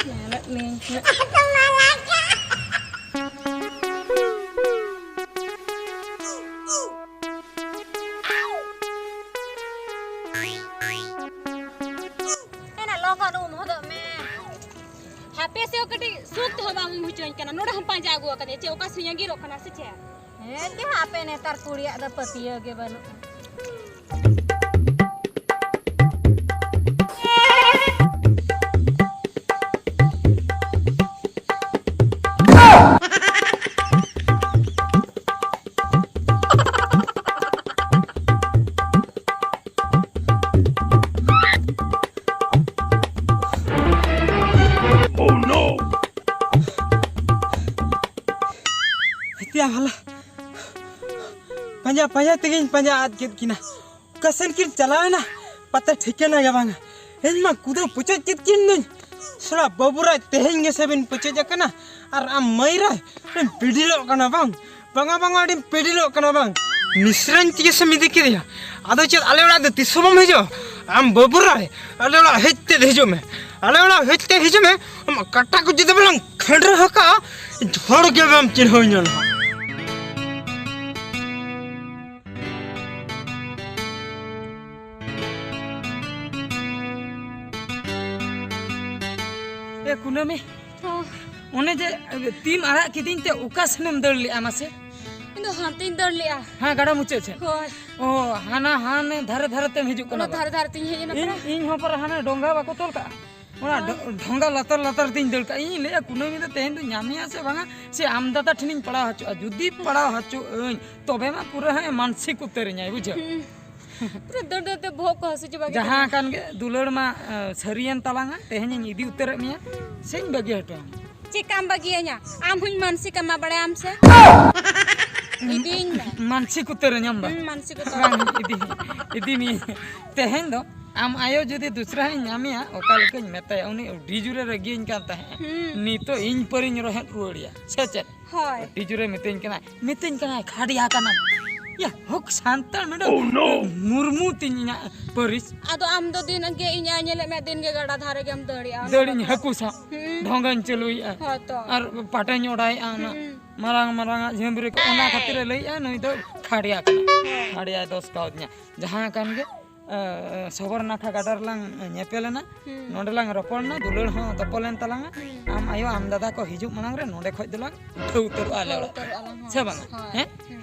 ᱧᱮᱞᱮᱫ ᱢᱤᱭᱟᱹᱧ᱾ ᱮᱱᱟ ᱞᱚᱜᱚᱱ ᱩᱢ ᱦᱚᱫᱚᱜ ᱢᱮ᱾ ᱦᱟᱯᱮ ᱥᱮ ᱠᱟᱹᱴᱤᱡ ᱥᱩᱠ ᱛᱮᱦᱚᱸ ᱵᱟᱢ ᱩᱢ ᱦᱚᱪᱚᱧ ᱠᱟᱱᱟ᱾ ᱱᱚᱰᱮ ᱦᱚᱸ ᱯᱟᱸᱡᱟ ᱟᱹᱜᱩ ᱟᱠᱟᱫᱮᱭᱟ᱾ ᱪᱮᱫ ᱚᱠᱟ ᱥᱮᱫ ᱟᱸᱜᱤᱨᱚᱜ ᱠᱟᱱᱟ ᱥᱮ ᱪᱮᱫ? ᱦᱮᱸ ᱪᱮ, ᱟᱯᱮ ᱱᱮᱛᱟᱨ ᱠᱩᱲᱤᱭᱟᱜ ᱫᱚ ᱯᱟᱹᱛᱭᱟᱹᱣ ᱜᱮ ᱵᱟᱹᱱᱩᱜᱼᱟ᱾ ᱦᱤᱛᱤᱭᱟ ᱵᱷᱟᱞᱟ᱾ ᱯᱟᱸᱡᱟ, ᱯᱟᱸᱡᱟ ᱛᱮᱜᱮᱧ ᱯᱟᱸᱡᱟ ᱟᱫ ᱠᱮᱫ ᱠᱤᱱᱟ᱾ ᱚᱠᱟ ᱥᱮᱱ ᱠᱤᱱ ᱪᱟᱞᱟᱣᱮᱱᱟ, ᱯᱟᱛᱟ ᱴᱷᱤᱠᱟᱹᱱᱟ ᱜᱮ ᱵᱟᱝᱟ᱾ ᱤᱧ ᱢᱟ ᱠᱩᱫᱟᱹᱣ ᱯᱩᱪᱩᱡ ᱠᱮᱫ ᱠᱤᱱ ᱫᱩᱧ᱾ ᱥᱟᱞᱟ ᱵᱟᱹᱵᱩ ᱨᱟᱭ, ᱛᱮᱦᱮᱧ ᱜᱮᱥᱮ ᱵᱤᱱ ᱯᱩᱪᱩᱡ ᱟᱠᱟᱱᱟ, ᱟᱨ ᱟᱢ ᱢᱟᱹᱭ ᱨᱟᱭ ᱵᱤᱱ ᱯᱤᱰᱤᱞᱚᱜ ᱠᱟᱱᱟ ᱵᱟᱝ? ᱵᱟᱝᱟ, ᱵᱟᱝᱟ, ᱟᱹᱰᱤᱢ ᱯᱤᱰᱤᱞᱚᱜ ᱠᱟᱱᱟ ᱵᱟᱝ? ᱢᱤᱥᱨᱟᱧ ᱛᱮᱜᱮ ᱥᱮᱢ ᱤᱫᱤ ᱠᱮᱫᱮᱭᱟ᱾ ᱟᱫᱚ ᱪᱮᱫ ᱟᱞᱮ ᱚᱲᱟᱜ ᱫᱚ ᱛᱤᱥ ᱦᱚᱸ ᱵᱟᱢ ᱦᱤᱡᱩᱜᱼᱟ? ᱟᱢ ᱵᱟᱹᱵᱩ ᱨᱟᱭ, ᱟᱞᱮ ᱚᱲᱟᱜ ᱦᱮᱡ ᱛᱮᱫ ᱦᱤᱡᱩᱜ ᱢᱮ᱾ ᱟᱞᱮ ᱚᱲᱟᱜ ᱦᱮᱡ ᱛᱮᱫ ᱦᱤᱡᱩᱜ ᱢᱮ᱾ ᱟᱢᱟᱜ ᱠᱟᱴᱟ ᱠᱚ ᱡᱩᱫᱤ ᱵᱟᱞᱟᱝ ᱠᱷᱟᱹᱰᱨᱟᱹ ᱟᱠᱟᱜᱼᱟ, ᱦᱚᱲ ᱜᱮ ᱵᱟᱢ ᱪᱤᱱᱦᱟᱹᱣ ᱧᱟᱢᱟ᱾ ᱮ ᱠᱩᱱᱟᱹᱢᱤ, ᱦᱚᱸ᱾ ᱚᱱᱮ ᱡᱮ ᱛᱤᱢ ᱟᱲᱟᱜ ᱠᱤᱫᱤᱧ ᱛᱮ ᱚᱠᱟ ᱥᱮᱱᱮᱢ ᱫᱟᱹᱲ ᱞᱮᱜᱼᱟ ᱢᱟᱥᱮ? ᱤᱧ ᱫᱚ ᱦᱟᱱᱛᱮᱧ ᱫᱟᱹᱲ ᱞᱮᱜᱼᱟ᱾ ᱦᱮᱸ, ᱜᱟᱰᱟ ᱢᱩᱪᱟᱹᱫ ᱥᱮᱫ? ᱦᱳᱭ᱾ ᱚ, ᱦᱟᱱᱟ ᱦᱟᱱᱮ ᱫᱷᱟᱨᱮ ᱫᱷᱟᱨᱮ ᱛᱮᱢ ᱦᱤᱡᱩᱜ ᱠᱟᱱᱟ ᱚᱱᱟ ᱵᱟ? ᱫᱷᱟᱨᱮ ᱫᱷᱟᱨᱮ ᱛᱤᱧ ᱦᱮᱡ ᱮᱱᱟ ᱤᱧ, ᱯᱟᱨᱟ᱾ ᱤᱧ ᱦᱚᱸ ᱯᱟᱨᱟ ᱦᱟᱱᱮ ᱰᱚᱸᱜᱟ ᱵᱟᱠᱚ ᱛᱚᱞ ᱠᱟᱜᱼᱟ? ᱚᱱᱟ ᱰᱷᱚ- ᱰᱷᱚᱸᱜᱟ ᱞᱟᱛᱟᱨ ᱞᱟᱛᱟᱨ ᱛᱤᱧ ᱫᱟᱹᱲ ᱠᱟᱜᱼᱟ᱾ ᱤᱧ ᱞᱟᱹᱭᱟ, ᱠᱩᱱᱟᱹᱢᱤ ᱫᱚ ᱛᱮᱦᱮᱧ ᱫᱚ ᱧᱟᱢᱮᱭᱟ ᱥᱮ ᱵᱟᱝᱟ, ᱥᱮ ᱟᱢ ᱫᱟᱫᱟ ᱴᱷᱮᱱᱤᱧ ᱯᱟᱲᱟᱣ ᱦᱚᱪᱚᱜᱼᱟ᱾ ᱡᱩᱫᱤ ᱯᱟᱲᱟᱣ ᱦᱚᱪᱚᱜ ᱟᱹᱧ, ᱛᱚᱵᱮ ᱢᱟ ᱯᱩᱨᱟᱹ ᱦᱟᱸᱜ ᱢᱟᱱᱥᱤᱠ ᱩᱛᱟᱹᱨᱤᱧᱟᱭ, ᱵᱩᱡᱷᱟᱹᱣ᱾ ᱯᱩᱨᱟᱹ ᱫᱟᱹᱲ ᱫᱟᱹᱲ ᱛᱮ ᱵᱚᱦᱚᱜ ᱠᱚ ᱦᱟᱹᱥᱩ ᱪᱟᱵᱟ ᱠᱮᱫᱟ᱾ ᱡᱟᱦᱟᱸ ᱠᱟᱱ ᱜᱮ, ᱫᱩᱞᱟᱹᱲ ᱢᱟ ᱮ, ᱥᱟᱹᱨᱤᱭᱮᱱ ᱛᱟᱞᱟᱝᱟ᱾ ᱛᱮᱦᱮᱧᱤᱧ ᱤᱫᱤ ᱩᱛᱟᱹᱨᱮᱫ ᱢᱮᱭᱟ, ᱥᱮᱧ ᱵᱟᱹᱜᱤ ᱦᱚᱴᱚ ᱟᱢᱟ᱾ ᱪᱮᱠᱟᱢ ᱵᱟᱹᱜᱤᱭᱟᱹᱧᱟ? ᱟᱢ ᱦᱚᱸᱧ ᱢᱟᱱᱥᱤᱠ ᱟᱢᱟ, ᱵᱟᱲᱟᱭᱟᱢ ᱥᱮ? ᱤᱫᱤᱭᱤᱧ ᱢᱮ᱾ ᱢᱟᱱᱥᱤᱠ ᱩᱛᱟᱹᱨᱟᱹᱧᱟᱢ ᱵᱟ? ᱦᱩᱸ, ᱢᱟᱱᱥᱤᱠ ᱩᱛᱟᱹᱨ᱾ ᱵᱟᱝ, ᱤᱫᱤ, ᱤᱫᱤ ᱢᱮᱭᱟᱹᱧ᱾ ᱛᱮᱦᱮᱧ ᱫᱚ ᱟᱢ ᱟᱭᱳ ᱡᱩᱫᱤ ᱫᱩᱥᱨᱟ ᱦᱚᱸᱧ ᱧᱟᱢᱮᱭᱟ, ᱚᱠᱟ ᱞᱮᱠᱟᱧ ᱢᱮᱛᱟᱭᱟ? ᱩᱱᱤ ᱟᱹᱰᱤ ᱡᱳᱨᱮ ᱨᱟᱹᱜᱤᱭᱟᱹᱧ ᱠᱟᱱ ᱛᱟᱦᱮᱸᱫ᱾ ᱦᱩᱸ᱾ ᱱᱤᱛᱚᱜ ᱤᱧ ᱯᱟᱹᱨᱤᱧ ᱨᱚᱦᱮᱫ ᱨᱩᱣᱟᱹᱲᱮᱭᱟ, ᱥᱮ ᱪᱮᱫ? ᱦᱳᱭ᱾ ᱟᱹᱰᱤ ᱡᱳᱨᱮ ᱢᱤᱛᱟᱹᱧ ᱠᱟᱱᱟᱭ, ᱢᱤᱛᱟᱹᱧ ᱠᱟᱱᱟᱭ, "ᱠᱷᱟᱰᱭᱟ ᱠᱟᱱᱟᱢ, ᱭᱟ ᱦᱳᱠ ᱥᱟᱱᱛᱟᱲ ᱢᱤᱰᱤᱭᱟᱢ ᱢᱩᱨᱢᱩ ᱛᱤᱧ ᱤᱧᱟᱹᱜ ᱯᱟᱹᱨᱤᱥ᱾ ᱟᱫᱚ ᱟᱢ ᱫᱚ ᱫᱤᱱ ᱜᱮ ᱤᱧ ᱧᱮᱞᱮᱫ ᱢᱮ, ᱫᱤᱱ ᱜᱮ ᱜᱟᱰᱟ ᱫᱷᱟᱨᱮ ᱜᱮᱢ ᱫᱟᱹᱲᱮᱜᱼᱟ᱾ ᱫᱟᱹᱲᱤᱧ ᱦᱟᱹᱠᱩ ᱥᱟᱵ, ᱦᱩᱸ᱾ ᱰᱷᱚᱸᱜᱟᱧ ᱪᱟᱹᱞᱩᱭᱮᱫᱼᱟ, ᱦᱳᱭ ᱛᱚ᱾ ᱟᱨ ᱯᱟᱴᱟᱧ ᱚᱰᱟᱭᱮᱫᱼᱟ, ᱚᱱᱟ ᱦᱩᱸ᱾ ᱢᱟᱨᱟᱝ ᱢᱟᱨᱟᱝ ᱟᱜ ᱡᱷᱟᱹᱢᱵᱽᱨᱤ ᱠᱚ, ᱚᱱᱟ ᱠᱷᱟᱹᱛᱤᱨ ᱮ ᱞᱟᱹᱭᱮᱫᱼᱟ, ᱱᱩᱭ ᱫᱚ ᱠᱷᱟᱰᱭᱟ ᱠᱟᱱᱟᱭ, ᱠᱷᱟᱰᱭᱟᱭ ᱫᱚᱥ ᱠᱟᱣᱫᱤᱧᱟ᱾ ᱡᱟᱦᱟᱸ ᱠᱟᱱ ᱜᱮ, ᱮ, ᱥᱚᱵᱚᱨ ᱱᱟᱠᱷᱟ ᱜᱟᱰᱟ ᱨᱮᱞᱟᱝ ᱧᱮᱯᱮᱞᱮᱱᱟ, ᱦᱩᱸ᱾ ᱱᱚᱸᱰᱮ ᱞᱟᱝ ᱨᱚᱯᱚᱲ ᱮᱱᱟ, ᱫᱩᱞᱟᱹᱲ ᱦᱚᱸ ᱛᱚᱯᱚᱞᱮᱱ ᱛᱟᱞᱟᱝᱟ᱾ ᱟᱢ ᱟᱭᱳ, ᱟᱢ ᱫᱟᱫᱟ ᱠᱚ ᱦᱤᱡᱩᱜ ᱢᱟᱲᱟᱝ ᱨᱮ ᱱᱚᱸᱰᱮ ᱠᱷᱚᱡ ᱫᱚᱞᱟᱝ ᱩᱴᱷᱟᱹᱣ ᱩᱛᱟᱹᱨᱚᱜᱼᱟ ᱟᱞᱮ ᱚᱲᱟᱜ᱾ ᱩᱛᱟᱹᱨᱚᱜᱼᱟ ᱞᱟᱝ, ᱦᱳᱭ᱾ ᱥᱮ ᱵᱟᱝᱟ? ᱦᱳᱭ᱾ ᱦᱮᱸ? ᱦᱩᱸ᱾